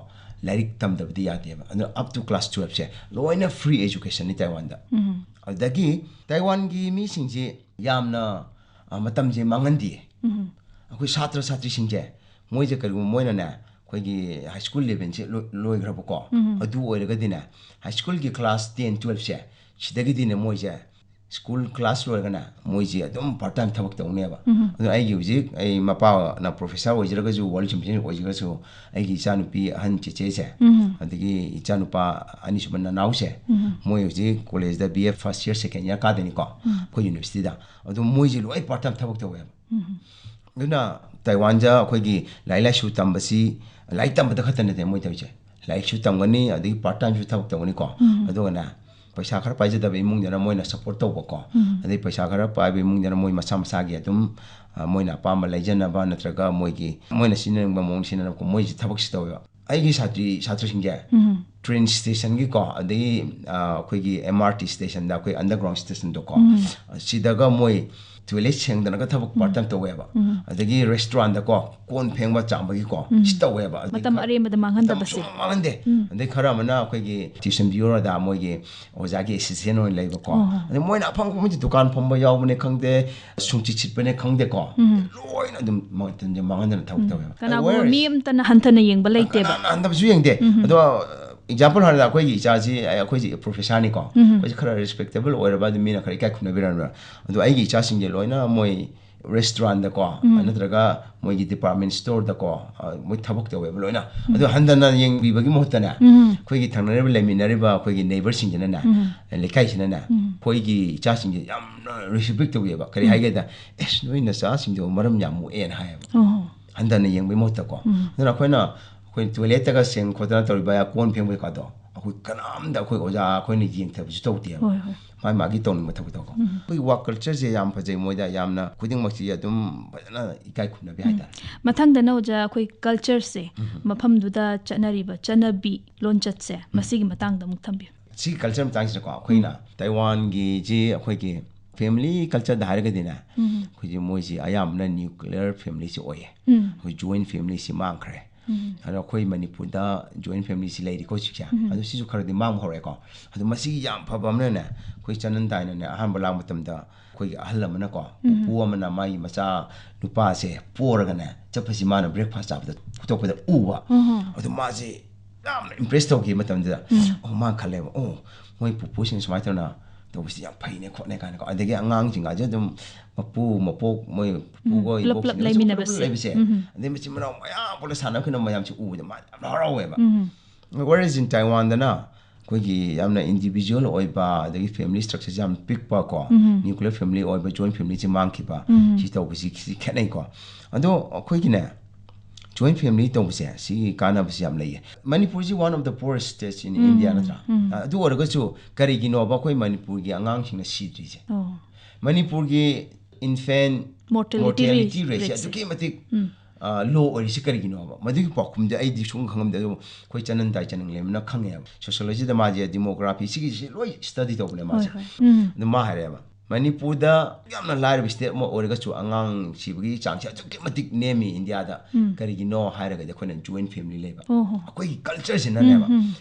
ꯂꯥꯏꯔꯤꯛ ꯇꯝꯗꯕꯗꯤ ꯌꯥꯗꯦꯕ꯫ ꯑꯗꯣ up to class twelveꯁꯦ ꯂꯣꯏꯅ free educationꯅꯤ ꯇꯥꯏꯋꯥꯟꯗ꯫ ꯎꯝ꯫ ꯑꯗꯒꯤ ꯇꯥꯏꯋꯥꯟꯒꯤ ꯃꯤꯁꯤꯡꯁꯤ ꯌꯥꯝꯅ ꯑ, ꯃꯇꯝꯁꯦ ꯃꯥꯡꯍꯟꯗꯦ꯫ ꯎꯝ꯫ ꯑꯩꯈꯣꯏ ꯁꯥꯇ꯭ꯔ ꯁꯥꯇ꯭ꯔꯤꯁꯤꯡꯁꯦ ꯃꯣꯏꯁꯦ ꯀꯔꯤꯒꯨꯝꯕ ꯃꯣꯏꯅꯅꯦ ꯑꯩꯈꯣꯏꯒꯤ high school levelꯁꯦ ꯂꯣꯏ- ꯂꯣꯏꯈ꯭ꯔꯕꯀꯣ, ꯎꯝ꯫ ꯑꯗꯨ ꯑꯣꯏꯔꯒꯗꯤꯅꯦ high schoolꯒꯤ class ten twelveꯁꯦ ꯁꯤꯗꯒꯤꯗꯤꯅꯦ ꯃꯣꯏꯁꯦ school class ꯂꯣꯏꯔꯒꯅꯦ ꯃꯣꯏꯁꯦ ꯑꯗꯨꯝ part time ꯊꯕꯛ ꯇꯧꯅꯦꯕ꯫ ꯎꯝ꯫ ꯑꯗꯨꯅ ꯑꯩꯒꯤ ꯍꯧꯖꯤꯛ ꯑꯩ ꯃꯄꯥꯅ professor ꯑꯣꯏꯖꯔꯒꯁꯨ, world champion ꯑꯣꯏꯖꯔꯒꯁꯨ, ꯑꯩꯒꯤ ꯏꯆꯥꯅꯨꯄꯤ ꯑꯍꯟ ꯆꯦꯆꯦꯁꯦ, ꯎꯝ꯫ ꯑꯗꯒꯤ ꯏꯆꯥꯅꯨꯄꯥ ꯑꯅꯤꯁꯨꯕ ꯅꯅꯥꯎꯁꯦ, ꯎꯝ꯫ ꯃꯣꯏ ꯍꯧꯖꯤꯛ collegeꯗ B A first year second year ꯀꯥꯗꯣꯏꯅꯤꯀꯣ, ꯎꯝ꯫ ꯑꯩꯈꯣꯏ universityꯗ꯫ ꯑꯗꯨ ꯃꯣꯏꯁꯦ ꯂꯣꯏ part time ꯊꯕꯛ ꯇꯧꯋꯦꯕ꯫ ꯎꯝ꯫ ꯑꯗꯨꯅ ꯇꯥꯏꯋꯥꯟꯗ ꯑꯩꯈꯣꯏꯒꯤ ꯂꯥꯏꯔꯤꯛ ꯂꯥꯏꯁꯨ ꯇꯝꯕꯁꯤ ꯂꯥꯏꯔꯤꯛ ꯇꯝꯕꯗ ꯈꯛꯇ ꯅꯠꯇꯦ ꯃꯣꯏ ꯇꯧꯔꯤꯁꯦ꯫ ꯂꯥꯏꯔꯤꯛꯁꯨ ꯇꯝꯒꯅꯤ, ꯑꯗꯒꯤ part timeꯁꯨ ꯊꯕꯛ ꯇꯧꯒꯅꯤꯀꯣ꯫ ꯎꯝ꯫ ꯑꯗꯨꯒꯅꯦ ꯄꯩꯁꯥ ꯈꯔ ꯄꯥꯏꯖꯗꯕ ꯏꯃꯨꯡꯗꯅ ꯃꯣꯏꯅ support ꯇꯧꯕꯀꯣ꯫ ꯎꯝ꯫ ꯑꯗꯩ ꯄꯩꯁꯥ ꯈꯔ ꯄꯥꯏꯕ ꯏꯃꯨꯡꯗꯅ ꯃꯣꯏ ꯃꯁꯥ ꯃꯁꯥꯒꯤ ꯑꯗꯨꯝ, ꯑ, ꯃꯣꯏꯅ ꯑꯄꯥꯝꯕ ꯂꯩꯖꯅꯕ ꯅꯠꯇ꯭ꯔꯒ ꯃꯣꯏꯒꯤ, ꯃꯣꯏꯅ ꯁꯤꯖꯤꯟꯅꯅꯤꯡꯕ ꯃꯑꯣꯡ ꯁꯤꯖꯤꯟꯅꯅꯕ ꯃꯣꯏꯁꯦ ꯊꯕꯛꯁꯦ ꯇꯧꯋꯦꯕ꯫ ꯑꯩꯒꯤ ꯁꯥꯇ꯭ꯔꯤ ꯁꯥꯇ꯭ꯔꯁꯤꯡꯁꯦ ꯎꯝ꯫ train stationꯒꯤꯀꯣ, ꯑꯗꯒꯤ, ꯑ, ꯑꯩꯈꯣꯏꯒꯤ M R T stationꯗ, ꯑꯩꯈꯣꯏ underground stationꯗꯀꯣ, ꯎꯝ꯫ ꯁꯤꯗꯒ ꯃꯣꯏ toilet ꯁꯦꯡꯗꯅꯒ ꯊꯕꯛ part time ꯇꯧꯋꯦꯕ꯫ ꯎꯝ꯫ ꯑꯗꯒꯤ restaurantꯗꯀꯣ ꯀꯣꯟ ꯐꯦꯡꯕ ꯆꯥꯝꯕꯒꯤꯀꯣ, ꯎꯝ꯫ ꯁꯤ ꯇꯧꯋꯦꯕ꯫ ꯑꯗꯒꯤ ꯃꯇꯝ ꯈꯔ- ꯑꯔꯦꯝꯕꯗ ꯃꯥꯡꯍꯟꯗꯕꯁꯦ꯫ ꯃꯇꯝ ꯁꯨꯡꯃꯥꯡ ꯃꯥꯡꯍꯟꯗꯦ꯫ ꯎꯝ꯫ ꯑꯗꯩ ꯈꯔ ꯑꯃꯅ ꯑꯩꯈꯣꯏꯒꯤ tuition ꯄꯤꯌꯣꯔꯗ ꯃꯣꯏꯒꯤ ꯑꯣꯖꯥꯒꯤ assistant ꯑꯣꯏꯅ ꯂꯩꯕꯀꯣ꯫ ꯑꯣ꯫ ꯑꯗꯩ ꯃꯣꯏꯅ ꯑꯐꯪ ꯑꯐꯪꯕꯁꯦ ꯗꯨꯀꯥꯟ ꯐꯝꯕ ꯌꯥꯎꯕꯅꯦ ꯈꯪꯗꯦ, ꯁꯨꯡꯆꯤꯠ ꯁꯤꯠꯄꯅꯦ ꯈꯪꯗꯦꯀꯣ꯫ ꯎꯝ꯫ ꯂꯣꯏꯅ ꯑꯗꯨꯝ ꯃꯇꯝꯁꯦ ꯃꯥꯡꯍꯟꯗꯅ ꯊꯕꯛ ꯇꯧꯋꯦꯕ꯫ ꯀꯅꯥꯒꯨꯝꯕ Where is- ꯃꯤ ꯑꯃꯇꯅ ꯍꯟꯊꯅ ꯌꯦꯡꯕ ꯂꯩꯇꯦꯕ꯫ ꯀꯅꯥꯅ ꯍꯟꯊꯕꯁꯨ ꯌꯦꯡꯗꯦ꯫ ꯎꯝ꯫ ꯑꯗꯣ example ꯍꯥꯏꯔꯗ ꯑꯩꯈꯣꯏꯒꯤ ꯏꯆꯥꯁꯤ, ꯑꯩꯈꯣꯏꯁꯦ professorꯅꯤꯀꯣ꯫ ꯎꯝ꯫ ꯑꯩꯈꯣꯏꯁꯦ ꯈꯔ respectable ꯑꯣꯏꯔꯕ ꯑꯗꯨꯝ ꯃꯤꯅ ꯈꯔ ꯏꯀꯥꯏ ꯈꯨꯝꯅꯕꯤꯔꯝꯕ꯫ ꯑꯗꯣ ꯑꯩꯒꯤ ꯏꯆꯥꯁꯤꯡꯁꯦ ꯂꯣꯏꯅ ꯃꯣꯏ restaurantꯗꯀꯣ, ꯎꯝ꯫ ꯅꯠꯇ꯭ꯔꯒ ꯃꯣꯏꯒꯤ department storeꯗꯀꯣ, ꯑ, ꯃꯣꯏ ꯊꯕꯛ ꯇꯧꯋꯦꯕ ꯂꯣꯏꯅ꯫ ꯑꯗꯣ ꯍꯟꯊꯅ ꯌꯦꯡꯕꯤꯕꯒꯤ ꯃꯍꯨꯠꯇꯅꯦ, ꯎꯝ꯫ ꯑꯩꯈꯣꯏꯒꯤ ꯊꯪꯅꯔꯤꯕ ꯂꯩꯃꯤꯟꯅꯔꯤꯕ ꯑꯩꯈꯣꯏꯒꯤ neighbourꯁꯤꯡꯁꯤꯅꯅꯦ, ꯎꯝ꯫ ꯂꯩꯀꯥꯏꯁꯤꯅꯅꯦ, ꯎꯝ꯫ ꯑꯩꯈꯣꯏꯒꯤ ꯏꯆꯥꯁꯤꯡꯁꯦ ꯌꯥꯝꯅ respect ꯇꯧꯕꯤꯑꯕ꯫ ꯀꯔꯤ ꯎꯝ꯫ ꯍꯥꯏꯒꯦꯗ, "ꯑꯦꯁ, ꯅꯣꯏ ꯅꯆꯥꯁꯤꯡꯗꯣ ꯃꯔꯝ ꯌꯥꯝ ꯃꯣꯛꯑꯦꯅ" ꯍꯥꯏꯌꯦꯕ꯫ ꯑꯣ꯫ ꯍꯟꯊꯅ ꯌꯦꯡꯕꯒꯤ ꯃꯍꯨꯠꯇꯀꯣ꯫ ꯎꯝ꯫ ꯑꯗꯨꯅ ꯑꯩꯈꯣꯏꯅ ꯑꯩꯈꯣꯏ ꯇꯣꯏꯂꯦꯠꯇꯒ ꯁꯦꯡ ꯈꯣꯠꯇꯅ ꯇꯧꯔꯤꯕ ꯀꯣꯟ ꯐꯦꯡꯕꯩꯀꯥꯗꯣ ꯑꯩꯈꯣꯏ ꯀꯅꯥꯝꯇ ꯑꯩꯈꯣꯏ ꯑꯣꯖꯥ ꯑꯩꯈꯣꯏꯅ ꯌꯦꯡꯊꯕꯁꯨ ꯇꯧꯗꯦꯕ꯫ ꯍꯣꯏ ꯍꯣꯏ ꯃꯥꯒꯤ ꯃꯥꯒꯤ ꯇꯧꯅꯤꯡꯕ ꯊꯕꯛꯇꯣꯀꯣ꯫ ꯑꯩꯈꯣꯏꯒꯤ ꯋꯥꯛ ꯀꯜꯆꯔꯁꯦ ꯌꯥꯝ ꯐꯖꯩ, ꯃꯣꯏꯗ ꯌꯥꯝꯅ ꯈꯨꯗꯤꯡꯃꯛꯁꯤ ꯑꯗꯨꯝ ꯐꯖꯅ ꯏꯀꯥꯏ ꯈꯨꯝꯅꯕꯤ ꯍꯥꯏꯇꯥꯔꯦ꯫ ꯃꯊꯪꯗꯅ ꯑꯣꯖꯥ ꯑꯩꯈꯣꯏ ꯀꯜꯆꯔꯁꯦ, ꯃꯐꯝꯗꯨꯗ ꯆꯠꯅꯔꯤꯕ ꯆꯠꯅꯕꯤ ꯂꯣꯟꯆꯠꯁꯦ, ꯃꯁꯤꯒꯤ ꯃꯇꯥꯡꯗ ꯑꯃꯨꯛ ꯊꯝꯕꯤꯌꯨ꯫ ꯁꯤꯒꯤ ꯀꯜꯆꯔ ꯃꯇꯥꯡꯁꯤꯗꯀꯣ, ꯑꯩꯈꯣꯏꯅ ꯇꯥꯏꯋꯥꯟꯒꯤꯁꯤ ꯑꯩꯈꯣꯏꯒꯤ ꯐꯦꯃꯤꯂꯤ ꯀꯜꯆꯔꯗ ꯍꯥꯏꯔꯒꯗꯤꯅꯦ, ꯑꯩꯈꯣꯏꯁꯦ ꯃꯣꯏꯁꯤ ꯑꯌꯥꯝꯕꯅ ꯅ꯭ꯌꯨꯀ꯭ꯂꯤꯌꯔ ꯐꯦꯃꯤꯂꯤꯁꯤ ꯑꯣꯏꯌꯦ꯫ ꯑꯩꯈꯣꯏ ꯖꯣꯏꯟ ꯐꯦꯃꯤꯂꯤꯁꯤ ꯃꯥꯡꯈ꯭ꯔꯦ꯫ ꯑꯗꯣ ꯑꯩꯈꯣꯏ ꯃꯅꯤꯄꯨꯔꯗ ꯖꯣꯏꯟ ꯐꯦꯃꯤꯂꯤꯁꯤ ꯂꯩꯔꯤꯀꯣ ꯍꯧꯖꯤꯛꯁꯦ꯫ ꯑꯗꯣ ꯁꯤꯁꯨ ꯈꯔꯗꯤ ꯃꯥꯡꯕ ꯍꯧꯔꯛꯑꯦꯀꯣ꯫ ꯑꯗꯣ ꯃꯁꯤꯒꯤ ꯌꯥꯝ ꯐꯕ ꯑꯃꯅꯅꯦ, ꯑꯩꯈꯣꯏ ꯆꯅꯟ ꯇꯥꯏꯅꯅꯦ ꯑꯍꯥꯟꯕ ꯂꯥꯛꯄ ꯃꯇꯝꯗ ꯑꯩꯈꯣꯏꯒꯤ ꯑꯍꯜ ꯑꯃꯅꯀꯣ, ꯄꯨꯄꯨ ꯑꯃꯅ ꯃꯥꯒꯤ ꯃꯆꯥ ꯅꯨꯄꯥꯁꯦ ꯄꯣꯔꯒꯅꯦ ꯆꯠꯄꯁꯤ ꯃꯥꯅ ꯕ꯭ꯔꯦꯛꯐꯥꯁ ꯆꯥꯕꯗ ꯄꯨꯊꯣꯛꯄꯗ ꯎꯕ꯫ ꯑꯗꯣ ꯃꯥꯁꯦ ꯌꯥꯝꯅ ꯏꯝꯄ꯭ꯔꯦꯁ ꯇꯧꯈꯤꯕ ꯃꯇꯝꯗꯨꯗ, ꯑꯣ, ꯃꯥ ꯈꯜꯂꯦꯕ, "ꯑꯣ, ꯃꯣꯏ ꯄꯨꯄꯨꯁꯤꯡ ꯁꯨꯃꯥꯏꯅ ꯇꯧꯅ ꯇꯧꯕꯁꯤ ꯌꯥꯝ ꯐꯩꯅꯦ ꯈꯣꯠꯅꯦ" ꯀꯥꯏꯅꯀꯣ꯫ ꯑꯗꯒꯤ ꯑꯉꯥꯡꯁꯤꯡꯒꯁꯨ ꯑꯗꯨꯝ ꯃꯄꯨ ꯃꯄꯣꯛ ꯃꯣꯏ ꯄꯨꯄꯨꯒ ꯄꯨꯂꯞ ꯄꯨꯂꯞ ꯏꯕꯣꯛꯁꯤꯡꯒꯁꯨ ꯂꯩꯃꯤꯟꯅꯕꯁꯦ꯫ ꯂꯩꯕꯁꯦ, ꯑꯗꯩ ꯃꯆꯤꯟ ꯃꯅꯥꯎ ꯃꯌꯥꯝ ꯄꯨꯂꯞ ꯁꯥꯟꯅ ꯈꯣꯠꯅ ꯃꯌꯥꯝꯁꯤ ꯎꯕꯗ ꯃꯥ ꯌꯥꯝ ꯍꯔꯥꯎꯋꯦꯕ꯫ Whereas in ꯇꯥꯏꯋꯥꯟꯗꯅ ꯑꯩꯈꯣꯏꯒꯤ ꯌꯥꯝꯅ ꯏꯟꯗꯤꯕꯤꯖꯨꯋꯦꯜ ꯑꯣꯏꯕ, ꯑꯗꯒꯤ ꯐꯦꯃꯤꯂꯤ ꯁ꯭ꯇ꯭ꯔꯛꯆꯔꯁꯦ ꯌꯥꯝ ꯄꯤꯛꯄ ꯀꯣ, ꯅ꯭ꯌꯨꯀ꯭ꯂꯤꯌꯔ ꯐꯦꯃꯤꯂꯤ ꯑꯣꯏꯕ, ꯖꯣꯏꯟ ꯐꯦꯃꯤꯂꯤꯁꯦ ꯃꯥꯡꯈꯤꯕ, ꯁꯤ ꯇꯧꯕꯁꯤ ꯁꯤ ꯈꯦꯠꯅꯩꯀꯣ꯫ ꯑꯗꯣ ꯑꯩꯈꯣꯏꯒꯤꯅꯦ, ꯖꯣꯏꯟ ꯐꯦꯃꯤꯂꯤ ꯇꯧꯕꯁꯦ ꯁꯤꯒꯤ ꯀꯥꯟꯅꯕꯁꯤ ꯌꯥꯝ ꯂꯩꯌꯦ꯫ ꯃꯅꯤꯄꯨꯔꯁꯤ one of the poorest states in India, ꯅꯠꯇ꯭ꯔꯥ? ꯑꯗꯨ ꯑꯣꯏꯔꯒꯁꯨ ꯀꯔꯤꯒꯤꯅꯣꯕ ꯑꯩꯈꯣꯏ ꯃꯅꯤꯄꯨꯔꯒꯤ ꯑꯉꯥꯡꯁꯤꯡꯅ ꯁꯤꯗ꯭ꯔꯤꯁꯦ? ꯑꯣ꯫ ꯃꯅꯤꯄꯨꯔꯒꯤ ꯏꯟꯐꯦꯟ Mortality ꯃꯣꯔꯇꯦꯂꯤꯇꯤ rate, ꯔꯦꯠꯁꯦ rate ꯁꯦ꯫ ꯑꯗꯨꯛꯀꯤ ꯃꯇꯤꯛ ꯂꯣ ꯑꯣꯏꯔꯤꯁꯤ ꯀꯔꯤꯒꯤꯅꯣꯕ? ꯃꯗꯨꯒꯤ ꯄꯥꯎꯈꯨꯝꯗꯤ ꯑꯩꯗꯤ ꯁꯨꯝ ꯈꯪꯉꯝꯗꯦ, ꯑꯗꯨꯕꯨ ꯑꯩꯈꯣꯏ ꯆꯅꯟ ꯇꯥꯏ ꯆꯅꯪ ꯂꯦꯝꯕꯅ ꯈꯪꯉꯦꯕ꯫ ꯁꯣꯁꯤꯌꯣꯂꯣꯖꯤꯗ ꯃꯥꯁꯦ ꯗꯤꯃꯣꯒ꯭ꯔꯥꯐꯤ ꯁꯤꯒꯤꯁꯤ ꯂꯣꯏ ꯁ꯭ꯇꯗꯤ ꯇꯧꯕꯅꯦ ꯍꯣꯏ ꯃꯥꯁꯦ꯫ ꯍꯣꯏ꯫ ꯎꯝ꯫ ꯑꯗꯨ ꯃꯥ ꯍꯥꯏꯔꯛꯑꯦꯕ, ꯃꯅꯤꯄꯨꯔꯗ ꯌꯥꯝꯅ ꯂꯥꯏꯔꯕ ꯁ꯭ꯇꯦꯠ ꯑꯃ ꯑꯣꯏꯔꯒꯁꯨ ꯑꯉꯥꯡ ꯁꯤꯕꯒꯤ ꯆꯥꯡꯁꯦ ꯑꯗꯨꯛꯀꯤ ꯃꯇꯤꯛ ꯅꯦꯝꯃꯤ ꯏꯟꯗꯤꯌꯥꯗ꯫ ꯀꯔꯤꯒꯤꯅꯣ ꯍꯥꯏꯔꯒꯗꯤ ꯑꯩꯈꯣꯏꯅ ꯖꯣꯏꯟ ꯐꯦꯃꯤꯂꯤ ꯂꯩꯕ꯫ ꯑꯣ ꯍꯣ꯫ ꯑꯩꯈꯣꯏꯒꯤ ꯀꯜꯆꯔꯁꯤꯅꯅꯦꯕ꯫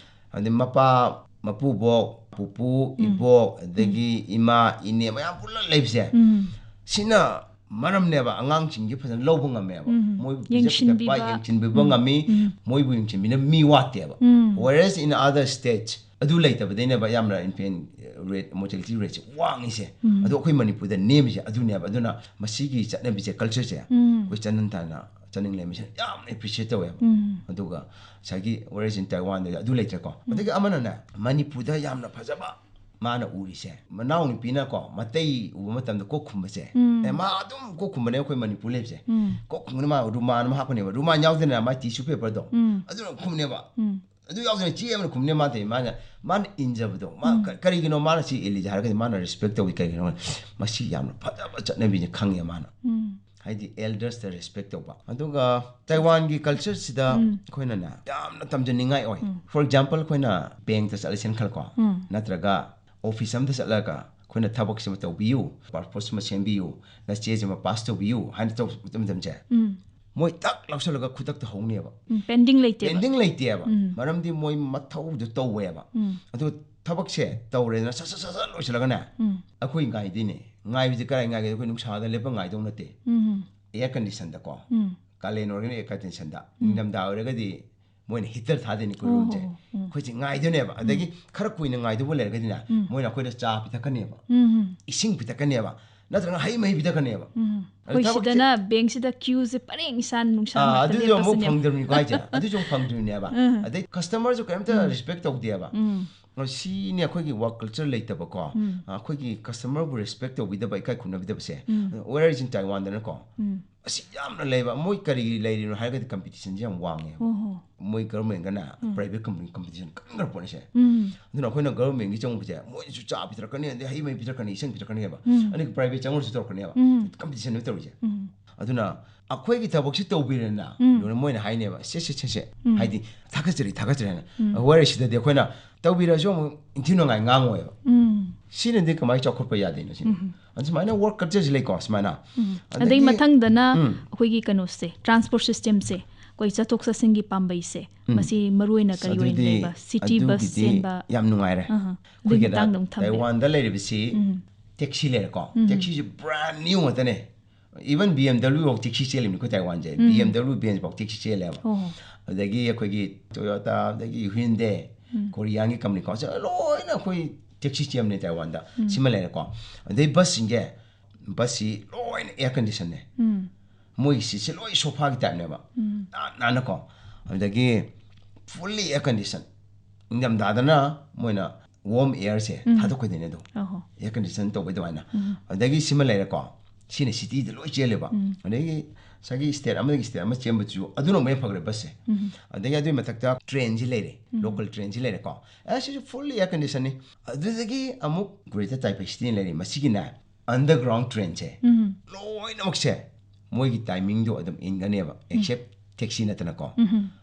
ꯑꯗꯩ ꯃꯄꯥ, ꯃꯄꯨꯕꯣꯛ, ꯄꯨꯄꯨ, ꯏꯕꯣꯛ, ꯑꯗꯒꯤ ꯏꯃꯥ, ꯏꯅꯦ ꯃꯌꯥꯝ ꯄꯨꯂꯞ ꯂꯩꯕꯁꯦ꯫ ꯁꯤꯅ ꯃꯔꯝꯅꯦꯕ ꯑꯉꯥꯡꯁꯤꯡꯁꯦ ꯐꯖꯅ ꯂꯧꯕ ꯉꯝꯃꯦꯕ꯫ ꯃꯣꯏꯕꯨ ꯄꯤꯖ ꯄꯤꯊꯛꯄ, ꯌꯦꯡꯁꯤꯟꯕꯤꯕ꯫ ꯌꯦꯡꯁꯤꯟꯕꯤꯕ ꯉꯝꯃꯤ, ꯃꯣꯏꯕꯨ ꯌꯦꯡꯁꯤꯟꯕꯤꯅꯕ ꯃꯤ ꯋꯥꯠꯇꯦꯕ꯫ Whereas in other states, ꯑꯗꯨ ꯂꯩꯇꯕꯗꯩꯅꯦꯕ ꯌꯥꯝꯅ ꯏꯟꯐꯦꯟ ꯔꯦꯠ, ꯃꯣꯔꯇꯦꯂꯤꯇꯤ ꯔꯦꯠꯁꯦ ꯋꯥꯡꯉꯤꯁꯦ꯫ ꯑꯗꯣ ꯑꯩꯈꯣꯏ ꯃꯅꯤꯄꯨꯔꯗ ꯅꯦꯝꯃꯤꯁꯦ ꯑꯗꯨꯅꯦꯕ꯫ ꯑꯗꯨꯅ ꯃꯁꯤꯒꯤ ꯆꯠꯅꯕꯤꯁꯦ, ꯀꯜꯆꯔꯁꯦ, ꯑꯩꯈꯣꯏ ꯆꯅꯟ ꯇꯥꯏꯅ ꯆꯅꯤꯡ ꯂꯩꯃꯤꯁꯦ ꯌꯥꯝꯅ ꯑꯦꯄ꯭ꯔꯤꯁꯤꯌꯦꯠ ꯇꯧꯋꯦꯕ꯫ ꯑꯗꯨꯒ ꯉꯁꯥꯏꯒꯤ Whereas in ꯇꯥꯏꯋꯥꯟꯗ ꯑꯗꯨ ꯂꯩꯇ꯭ꯔꯦꯀꯣ꯫ ꯑꯗꯒꯤ ꯑꯃꯅꯅꯦ, ꯃꯅꯤꯄꯨꯔꯗ ꯌꯥꯝꯅ ꯐꯖꯕ ꯃꯥꯅ ꯎꯔꯤꯁꯦ, ꯃꯅꯥꯎ ꯅꯨꯄꯤꯅꯀꯣ ꯃꯇꯩ ꯎꯕ ꯃꯇꯝꯗ ꯀꯣꯛ ꯈꯨꯝꯕꯁꯦ, ꯎꯝ꯫ ꯑꯦ, ꯃꯥ ꯑꯗꯨꯝ ꯀꯣꯛ ꯈꯨꯝꯕꯅꯦ ꯑꯩꯈꯣꯏ ꯃꯅꯤꯄꯨꯔ ꯂꯩꯕꯁꯦ꯫ ꯎꯝ꯫ ꯀꯣꯛ ꯈꯨꯝꯕꯅ ꯃꯥ ꯔꯨꯃꯥꯟ ꯑꯃ ꯍꯥꯞꯄꯅꯦꯕ, ꯔꯨꯃꯥꯟ ꯌꯥꯎꯗꯅ ꯃꯥꯏ ꯇꯤꯁꯨ ꯄꯦꯄꯔꯗꯣ, ꯎꯝ꯫ ꯑꯗꯨꯅ ꯈꯨꯝꯅꯦꯕ꯫ ꯎꯝ꯫ ꯑꯗꯨ ꯌꯥꯎꯗꯅ ꯆꯦ ꯑꯃꯅ ꯈꯨꯝꯅꯦ꯫ ꯃꯥ ꯇꯧꯏ, ꯃꯥꯅ, ꯃꯥꯅ ꯏꯟꯖꯕꯗꯣ, ꯃꯥ ꯎꯝ꯫ ꯀ-, ꯀꯔꯤꯒꯤꯅꯣ ꯃꯥꯅ ꯁꯤ ꯏꯜꯂꯤꯁꯦ ꯍꯥꯏꯔꯒꯗꯤ, ꯃꯥꯅ ꯔꯦꯁꯄꯦꯛ ꯇꯧꯏ꯫ ꯀꯔꯤꯒꯤꯅꯣ? ꯃꯁꯤ ꯌꯥꯝꯅ ꯐꯖꯕ ꯆꯠꯅꯕꯤꯅꯤ ꯈꯪꯉꯦ ꯃꯥꯅ꯫ ꯎꯝ꯫ ꯍꯥꯏꯗꯤ ꯑꯦꯜꯗꯔꯁꯇ ꯔꯦꯁꯄꯦꯛ ꯇꯧꯕ꯫ ꯑꯗꯨꯒ ꯇꯥꯏꯋꯥꯟꯒꯤ ꯀꯜꯆꯔꯁꯤꯗ ꯎꯝ꯫ ꯑꯩꯈꯣꯏꯅꯅꯦ ꯌꯥꯝꯅ ꯇꯝꯖꯅꯤꯡꯉꯥꯏ ꯑꯣꯏ꯫ ꯎꯝ꯫ For example, ꯑꯩꯈꯣꯏꯅ ꯕꯦꯡꯛꯇ ꯆꯠꯂꯁꯦꯅ ꯈꯜꯂꯣꯀꯣ, ꯎꯝ꯫ ꯅꯠꯇ꯭ꯔꯒ ꯑꯣꯐꯤꯁ ꯑꯃꯗ ꯆꯠꯂꯒ ꯑꯩꯈꯣꯏꯅ ꯊꯕꯛꯁꯤꯃ ꯇꯧꯕꯤꯌꯨ, ꯄꯥꯁꯄꯣꯔꯠꯁꯤꯃ ꯁꯦꯝꯕꯤꯌꯨ, ꯅꯆꯦꯁꯤꯃ ꯄꯥꯁ ꯇꯧꯕꯤꯌꯨ ꯍꯥꯏꯅ ꯇꯧꯕ ꯃꯇꯝꯁꯦ, ꯎꯝ꯫ ꯃꯣꯏ ꯇꯛ ꯂꯧꯁꯜꯂꯒ ꯈꯨꯗꯛꯇ ꯍꯧꯅꯦꯕ꯫ ꯎꯝ, pending ꯂꯩꯇꯦꯕ꯫ ꯄꯦꯟꯗꯤꯡ ꯂꯩꯇꯦꯕ꯫ ꯎꯝ꯫ ꯃꯔꯝꯗꯤ ꯃꯣꯏ ꯃꯊꯧꯗꯣ ꯇꯧꯋꯦꯕ꯫ ꯎꯝ꯫ ꯑꯗꯨ ꯊꯕꯛꯁꯦ ꯇꯧꯔꯦꯗꯅ ꯁꯠ ꯁꯠ ꯁꯠ ꯁꯠ ꯂꯣꯏꯁꯤꯜꯂꯒꯅꯦ, ꯎꯝ꯫ ꯑꯩꯈꯣꯏ ꯉꯥꯏꯗꯣꯏꯅꯦ꯫ ꯉꯥꯏꯕꯁꯦ ꯀꯔꯥꯏ ꯉꯥꯏꯒꯦ? ꯑꯩꯈꯣꯏ ꯅꯨꯡꯁꯥꯗ ꯂꯦꯞꯄ ꯉꯥꯏꯗꯧ ꯅꯠꯇꯦ꯫ ꯎꯝ꯫ ꯑꯦꯌꯔ ꯀꯟꯗꯤꯁꯟꯗꯀꯣ꯫ ꯎꯝ꯫ ꯀꯥꯂꯦꯟ ꯑꯣꯏꯔꯒꯅ ꯑꯦꯌꯔ ꯀꯟꯗꯤꯁꯟꯗ, ꯎꯝ꯫ ꯅꯤꯡꯊꯝꯊꯥ ꯑꯣꯏꯔꯒꯗꯤ ꯃꯣꯏꯅ ꯍꯤꯇꯔ ꯊꯥꯗꯣꯏꯅꯤ ꯑꯩꯈꯣꯏ ꯑꯣ, ꯔꯨꯝꯁꯦ꯫ ꯎꯝ꯫ ꯑꯩꯈꯣꯏꯁꯦ ꯉꯥꯏꯗꯣꯏꯅꯦꯕ꯫ ꯑꯗꯒꯤ ꯎꯝ꯫ ꯈꯔ ꯀꯨꯏꯅ ꯉꯥꯏꯗꯧꯕ ꯂꯩꯔꯒꯗꯤꯅꯦ, ꯎꯝ꯫ ꯃꯣꯏꯅ ꯑꯩꯈꯣꯏꯗ ꯆꯥ ꯄꯤꯊꯛꯀꯅꯦꯕ, ꯎꯝ꯫ ꯏꯁꯤꯡ ꯄꯤꯊꯛꯀꯅꯦꯕ, ꯅꯠꯇ꯭ꯔꯒ ꯍꯩ ꯃꯍꯤ ꯄꯤꯊꯛꯀꯅꯦꯕ꯫ ꯎꯝ꯫ ꯑꯗꯨ ꯑꯩꯈꯣꯏ ꯊꯕꯛꯁꯦ ꯁꯤꯗꯅ ꯕꯦꯡꯁꯤꯗ ꯀ꯭ꯌꯨꯁꯦ ꯄꯔꯦꯡ ꯏꯁꯥ ꯅꯨꯡꯁꯥ ꯑꯥ, ꯃꯔꯛꯇ ꯑꯗꯨꯁꯨ ꯑꯃꯨꯛ ꯂꯦꯞꯄꯁꯤꯅꯦꯕ꯫ ꯐꯪꯗ꯭ꯔꯕꯅꯤꯀꯣ ꯍꯥꯏꯁꯦ꯫ ꯑꯗꯨꯁꯨ ꯑꯃꯨꯛ ꯐꯪꯗ꯭ꯔꯤꯕꯅꯦꯕ꯫ ꯎꯝ꯫ ꯑꯗꯩ ꯀꯁꯇꯃꯔꯁꯨ ꯀꯔꯤꯝꯇ ꯎꯝ꯫ ꯔꯦꯁꯄꯦꯛ ꯇꯧꯗꯦꯕ꯫ ꯎꯝ꯫ ꯑ, ꯁꯤꯅꯤ ꯑꯩꯈꯣꯏꯒꯤ ꯋꯥꯔꯛ ꯀꯜꯆꯔ ꯂꯩꯇꯕꯀꯣ꯫ ꯎꯝ꯫ ꯑ, ꯑꯩꯈꯣꯏꯒꯤ ꯀꯁꯇꯃꯔꯕꯨ ꯔꯦꯁꯄꯦꯛ ꯇꯧꯕꯤꯗꯕ, ꯏꯀꯥꯏ ꯈꯨꯝꯅꯕꯤꯗꯕꯁꯦ꯫ ꯎꯝ꯫ Where is in Taiwan ꯗꯅꯀꯣ꯫ ꯎꯝ꯫ ꯑꯁꯤ ꯌꯥꯝꯅ ꯂꯩꯕ꯫ ꯃꯣꯏ ꯀꯔꯤꯒꯤ ꯂꯩꯔꯤꯅꯣ ꯍꯥꯏꯔꯒꯗꯤ ꯀꯝꯄꯤꯇꯤꯁꯟꯁꯦ ꯌꯥꯝ ꯋꯥꯡꯉꯦꯕ꯫ ꯑꯣ ꯍꯣ꯫ ꯃꯣꯏ ꯒꯚꯔꯟꯃꯦꯟꯒꯅ ꯎꯝ꯫ ꯄ꯭ꯔꯥꯏꯚꯦꯠ ꯀꯝꯄꯅꯤ ꯀꯝꯄꯤꯇꯤꯁꯟ ꯀꯟꯈ꯭ꯔ ꯄꯣꯠꯅꯤꯁꯦ꯫ ꯎꯝ꯫ ꯑꯗꯨꯅ ꯑꯩꯈꯣꯏꯅ ꯒꯚꯔꯟꯃꯦꯟꯒꯤ ꯆꯪꯉꯨꯕꯁꯦ ꯃꯣꯏꯅꯁꯨ ꯆꯥ ꯄꯤꯊꯔꯛꯀꯅꯤ, ꯑꯗꯩ ꯍꯩ ꯃꯍꯤ ꯄꯤꯊꯔꯛꯀꯅꯤ, ꯏꯁꯤꯡ ꯄꯤꯊꯔꯛꯀꯅꯦꯕ꯫ ꯎꯝ꯫ ꯑꯗꯒꯤ ꯄ꯭ꯔꯥꯏꯚꯦꯠ ꯆꯪꯉꯨꯔꯁꯨ ꯇꯧꯔꯛꯀꯅꯦꯕ꯫ ꯎꯝ꯫ ꯀꯝꯄꯤꯇꯤꯁꯟꯅꯦꯕ ꯇꯧꯔꯤꯁꯦ꯫ ꯎꯝ꯫ ꯑꯗꯨꯅ ꯑꯩꯈꯣꯏꯒꯤ ꯊꯕꯛꯁꯤ ꯇꯧꯕꯤꯔꯦꯅ ꯎꯝ꯫ ꯂꯣꯏꯅ ꯃꯣꯏꯅ ꯍꯥꯏꯅꯦꯕ, "ꯁꯦ, ꯁꯦ, ꯁꯦ, ꯁꯦ"꯫ ꯎꯝ꯫ ꯍꯥꯏꯗꯤ, "ꯊꯥꯒꯠꯆꯔꯤ, ꯊꯥꯒꯠꯆꯔꯤ" ꯍꯥꯏꯅ꯫ ꯎꯝ꯫ Where is ꯁꯤꯗꯗꯤ ꯑꯩꯈꯣꯏꯅ ꯇꯧꯕꯤꯔꯁꯨ ꯑꯃꯨꯛ ꯏꯟꯊꯤ ꯅꯨꯡꯉꯥꯏ ꯉꯥꯡꯉꯣꯏꯕ꯫ ꯎꯝ꯫ ꯁꯤꯅꯗꯤ ꯀꯃꯥꯏꯅ ꯆꯥꯎꯈꯠꯄ ꯌꯥꯗꯣꯏꯅꯣ ꯁꯤꯅꯤ? ꯎꯝ꯫ ꯑꯗꯨ ꯁꯨꯃꯥꯏꯅ ꯋꯥꯔꯛ ꯀꯜꯆꯔꯁꯤ ꯂꯩꯀꯣ, ꯁꯨꯃꯥꯏꯅ꯫ ꯎꯝ꯫ ꯑꯗꯒꯤ ꯑꯗꯒꯤ ꯃꯊꯪꯗꯅ ꯎꯝ꯫ ꯑꯩꯈꯣꯏꯒꯤ ꯀꯩꯅꯣꯁꯦ, ꯇ꯭ꯔꯥꯟꯁꯄꯣꯔꯠ ꯁꯤꯁꯇꯦꯝꯁꯦ, ꯑꯩꯈꯣꯏ ꯆꯠꯊꯣꯛ ꯆꯠꯁꯤꯟꯒꯤ ꯄꯥꯝꯕꯩꯁꯦ, ꯎꯝ꯫ ꯃꯁꯤ ꯃꯔꯨ ꯑꯣꯏꯅ ꯑꯁ, ꯀꯔꯤ ꯑꯣꯏꯅ ꯑꯗꯨꯗꯤ, ꯂꯩꯕ? ꯁꯤꯇꯤ ꯕꯁ ꯑꯗꯨꯒꯤꯗꯤ ꯆꯦꯟꯕ? ꯌꯥꯝ ꯅꯨꯡꯉꯥꯏꯔꯦ꯫ ꯑꯍ꯫ ꯑꯗꯨꯒꯤ ꯑꯩꯈꯣꯏꯒꯤꯗ ꯃꯇꯥꯡꯗ ꯑꯃꯨꯛ ꯊꯝꯕꯤꯌꯨ꯫ ꯇꯥꯏꯋꯥꯟꯗ ꯂꯩꯔꯤꯕꯁꯤ ꯎꯝ꯫ ꯇꯦꯛꯁꯤ ꯂꯩꯔꯦꯀꯣ꯫ ꯎꯝ꯫ ꯇꯦꯛꯁꯤꯁꯦ ꯕ꯭ꯔꯥꯟ ꯅ꯭ꯌꯨ ꯉꯥꯛꯇꯅꯦ꯫ Even BMW ꯐꯥꯎ ꯇꯦꯛꯁꯤ ꯆꯦꯜꯂꯤꯕꯅꯤ ꯑꯩꯈꯣꯏ ꯇꯥꯏꯋꯥꯟꯁꯦ꯫ ꯎꯝ꯫ BMW, Benz ꯐꯥꯎ ꯇꯦꯛꯁꯤ ꯆꯦꯜꯂꯦꯕ꯫ ꯑꯣ꯫ ꯑꯗꯒꯤ ꯑꯩꯈꯣꯏꯒꯤ Toyota, ꯑꯗꯒꯤ Hyundai, ꯎꯝ꯫ ꯀꯣꯔꯤꯌꯥꯒꯤ ꯀꯝꯄꯅꯤ ꯀꯣ, ꯁꯤ ꯂꯣꯏꯅ ꯑꯩꯈꯣꯏ ꯇꯦꯛꯁꯤ ꯆꯦꯟꯕꯅꯦ ꯇꯥꯏꯋꯥꯟꯗ꯫ ꯎꯝ꯫ ꯁꯤꯃ ꯂꯩꯔꯦꯀꯣ꯫ ꯑꯗꯩ ꯕꯁꯁꯤꯡꯁꯦ, ꯕꯁꯁꯤ ꯂꯣꯏꯅ air conditionꯅꯦ꯫ ꯎꯝ꯫ ꯃꯣꯏꯒꯤ ꯁꯤꯠꯁꯦ ꯂꯣꯏ ꯁꯣꯐꯥꯒꯤ ꯇꯥꯏꯞꯅꯦꯕ꯫ ꯎꯝ꯫ ꯅꯥꯟ ꯅꯥꯟꯅꯀꯣ꯫ ꯑꯗꯒꯤ fully air condition꯫ ꯏꯪꯊꯝꯊꯥꯗꯅ ꯃꯣꯏꯅ ꯋꯥꯔꯝ ꯑꯦꯌꯔꯁꯦ ꯊꯥꯗꯣꯛꯀꯗꯣꯏꯅꯦ ꯑꯗꯣ, ꯑꯦꯌꯔ ꯀꯟꯗꯤꯁꯟ ꯇꯧꯕ ꯑꯗꯨꯃꯥꯏꯅ꯫ ꯑꯗꯒꯤ ꯁꯤꯃ ꯂꯩꯔꯦꯀꯣ, ꯁꯤꯅ ꯁꯤꯇꯤꯗ ꯂꯣꯏ ꯆꯦꯜꯂꯦꯕ꯫ ꯑꯗꯒꯤ ꯉꯁꯥꯏꯒꯤ ꯁ꯭ꯇꯦꯠ ꯑꯃꯗꯒꯤ ꯁ꯭ꯇꯦꯠ ꯑꯃ ꯆꯦꯟꯕꯁꯨ ꯑꯗꯨꯅ ꯑꯃꯨꯛ ꯍꯦꯟꯅ ꯐꯈ꯭ꯔꯦ ꯕꯁꯁꯦ꯫ ꯑꯗꯒꯤ ꯑꯗꯨꯒꯤ ꯃꯊꯛꯇ ꯇ꯭ꯔꯦꯟꯁꯤ ꯂꯩꯔꯦ, ꯂꯣꯀꯦꯜ ꯇ꯭ꯔꯦꯟꯁꯤ ꯂꯩꯔꯦꯀꯣ꯫ ꯑꯦ, ꯁꯤꯁꯨ ꯐꯨꯜꯂꯤ ꯑꯦꯌꯔ ꯀꯟꯗꯤꯁꯟꯅꯤ꯫ ꯑꯗꯨꯗꯒꯤ ꯑꯃꯨꯛ ꯒ꯭ꯔꯦꯇꯔ ꯇꯥꯏꯕꯪ ꯁꯤꯇꯤꯅ ꯂꯩꯔꯤ, ꯃꯁꯤꯒꯤꯅꯦ ꯑꯟꯗꯔꯒ꯭ꯔꯥꯎꯟ ꯇ꯭ꯔꯦꯟꯁꯦ ꯂꯣꯏꯅꯃꯛꯁꯦ ꯃꯣꯏꯒꯤ ꯇꯥꯏꯃꯤꯡꯗꯣ ꯑꯗꯨꯝ ꯏꯟꯒꯅꯦꯕ, ꯑꯦꯛꯁꯦꯞ ꯇꯦꯛꯁꯤ ꯅꯠꯇꯅꯀꯣ꯫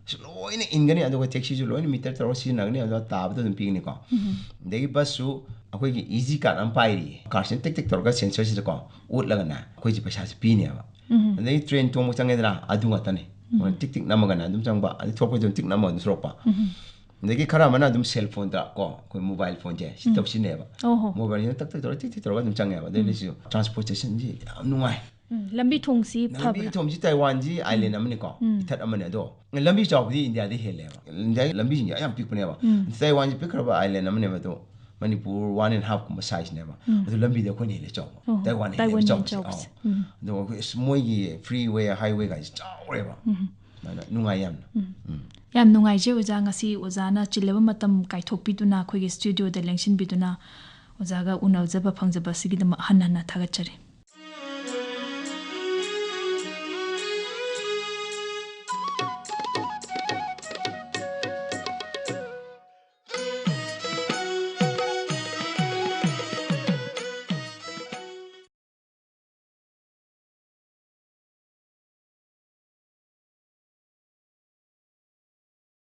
ꯁꯤ ꯂꯣꯏꯅ ꯏꯟꯒꯅꯤ, ꯑꯗꯨꯒ ꯇꯦꯛꯁꯤꯁꯨ ꯂꯣꯏꯅ ꯃꯤꯇꯔ ꯇꯧꯔꯒ ꯁꯤꯖꯤꯟꯅꯒꯅꯤ, ꯑꯗꯨꯒ ꯇꯥꯕꯗꯣ ꯑꯗꯨꯝ ꯄꯤꯒꯅꯤꯀꯣ꯫ ꯑꯗꯒꯤ ꯕꯁꯁꯨ ꯑꯩꯈꯣꯏꯒꯤ ꯏꯖꯤ ꯀꯥꯔꯠ ꯑꯃ ꯄꯥꯏꯔꯤꯌꯦ, ꯀꯥꯔꯠꯁꯤꯅ ꯇꯤꯛ ꯇꯤꯛ ꯇꯧꯔꯒ ꯁꯦꯟꯁꯔꯁꯤꯗꯀꯣ ꯎꯠꯂꯒꯅꯦ ꯑꯩꯈꯣꯏꯁꯦ ꯄꯩꯁꯥꯁꯦ ꯄꯤꯅꯦꯕ꯫ ꯑꯗꯒꯤ ꯇ꯭ꯔꯦꯟ ꯇꯣꯡꯕ ꯆꯪꯉꯦꯗꯅ, ꯑꯗꯨ ꯉꯥꯛꯇꯅꯤ꯫ ꯇꯤꯛ ꯇꯤꯛ ꯅꯝꯃꯒꯅ ꯑꯗꯨꯝ ꯆꯪꯕ, ꯑꯗꯩ ꯊꯣꯛꯄꯁꯨ ꯑꯗꯨꯝ ꯇꯤꯛ ꯅꯝꯃꯒ ꯑꯗꯨꯝ ꯊꯣꯛꯂꯛꯄ꯫ ꯑꯗꯒꯤ ꯈꯔ ꯑꯃꯅ ꯑꯗꯨꯝ ꯁꯦꯜ ꯐꯣꯟꯗ ꯀꯣ, ꯑꯩꯈꯣꯏ ꯃꯣꯕꯥꯏꯜ ꯐꯣꯟꯁꯦ ꯁꯤ ꯇꯧꯁꯤꯟꯅꯩꯕ꯫ ꯑꯣꯍꯣ꯫ ꯃꯣꯕꯥꯏꯜꯁꯤꯅ ꯇꯛ ꯇꯛ ꯇꯧꯔꯒ ꯇꯤꯛ ꯇꯤꯛ ꯇꯧꯔꯒ ꯑꯗꯨꯝ ꯆꯪꯉꯦꯕ꯫ ꯑꯗꯩ ꯁꯤꯁꯨ ꯇ꯭ꯔꯥꯟꯁꯄꯣꯔꯇꯦꯁꯟꯁꯤ ꯌꯥꯝ ꯅꯨꯡꯉꯥꯏ꯫ ꯎꯝ, ꯂꯝꯕꯤ ꯊꯣꯡꯁꯤ ꯂꯝꯕꯤ ꯐꯕ꯭ꯔꯥ? ꯊꯣꯡꯁꯤ ꯇꯥꯏꯋꯥꯟꯁꯤ ꯑꯥꯏꯂꯦꯟ ꯑꯃꯅꯤꯀꯣ, ꯏꯊꯠ ꯑꯃꯅꯤ꯫ ꯑꯗꯣ ꯂꯝꯕꯤ ꯆꯥꯎꯕꯗꯤ ꯏꯟꯗꯤꯌꯥꯗ ꯍꯦꯜꯂꯦꯕ꯫ ꯏꯟꯗꯤꯌꯥꯒꯤ ꯂꯝꯕꯤꯁꯤꯡꯁꯦ ꯌꯥꯝ ꯄꯤꯛꯄꯅꯦꯕ꯫ ꯇꯥꯏꯋꯥꯟꯁꯤ ꯄꯤꯛꯈ꯭ꯔꯕ ꯑꯥꯏꯂꯦꯟ ꯑꯃꯅꯦꯕ꯫ ꯑꯗꯣ ꯃꯅꯤꯄꯨꯔ ꯋꯥꯟ ꯑꯦꯟ ꯍꯥꯐ ꯀꯨꯝꯕ ꯁꯥꯏꯖꯅꯦꯕ꯫ ꯑꯗꯣ ꯂꯝꯕꯤꯗ ꯑꯩꯈꯣꯏꯅ ꯍꯦꯜꯂꯦ ꯆꯥꯎꯕ꯫ ꯑꯣ, ꯇꯥꯏꯋꯥꯟꯅ ꯇꯥꯏꯋꯥꯟꯅ ꯍꯦꯜꯂꯦꯕ ꯍꯦꯟꯅ ꯆꯥꯎꯕꯁꯦ꯫ ꯆꯥꯎꯕꯁꯦ꯫ ꯑꯧ꯫ ꯑꯗꯣ ꯑꯩꯈꯣꯏ ꯑꯁ, ꯃꯣꯏꯒꯤ ꯐ꯭ꯔꯤ ꯋꯦ, ꯍꯥꯏꯋꯦ ꯒꯥꯏꯁꯦ ꯆꯥꯎꯔꯦꯕ꯫ ꯑꯗꯨꯃꯥꯏꯅ ꯅꯨꯡꯉꯥꯏ ꯌꯥꯝꯅ꯫ ꯎꯝ꯫ ꯌꯥꯝ ꯅꯨꯡꯉꯥꯏꯖꯩ ꯑꯣꯖꯥ, ꯉꯁꯤ ꯑꯣꯖꯥꯅ ꯆꯤꯜꯂꯕ ꯃꯇꯝ ꯀꯥꯏꯊꯣꯛꯄꯤꯗꯨꯅ, ꯑꯩꯈꯣꯏꯒꯤ ꯁ꯭ꯇꯨꯗꯤꯑꯣꯗ ꯂꯦꯡꯁꯤꯟꯕꯤꯗꯨꯅ ꯑꯣꯖꯥꯒ ꯎꯅꯖꯕ ꯐꯪꯖꯕ ꯑꯁꯤꯒꯤꯗꯃꯛ ꯍꯟꯅ ꯍꯟꯅ ꯊꯥꯒꯠꯆꯔꯤ꯫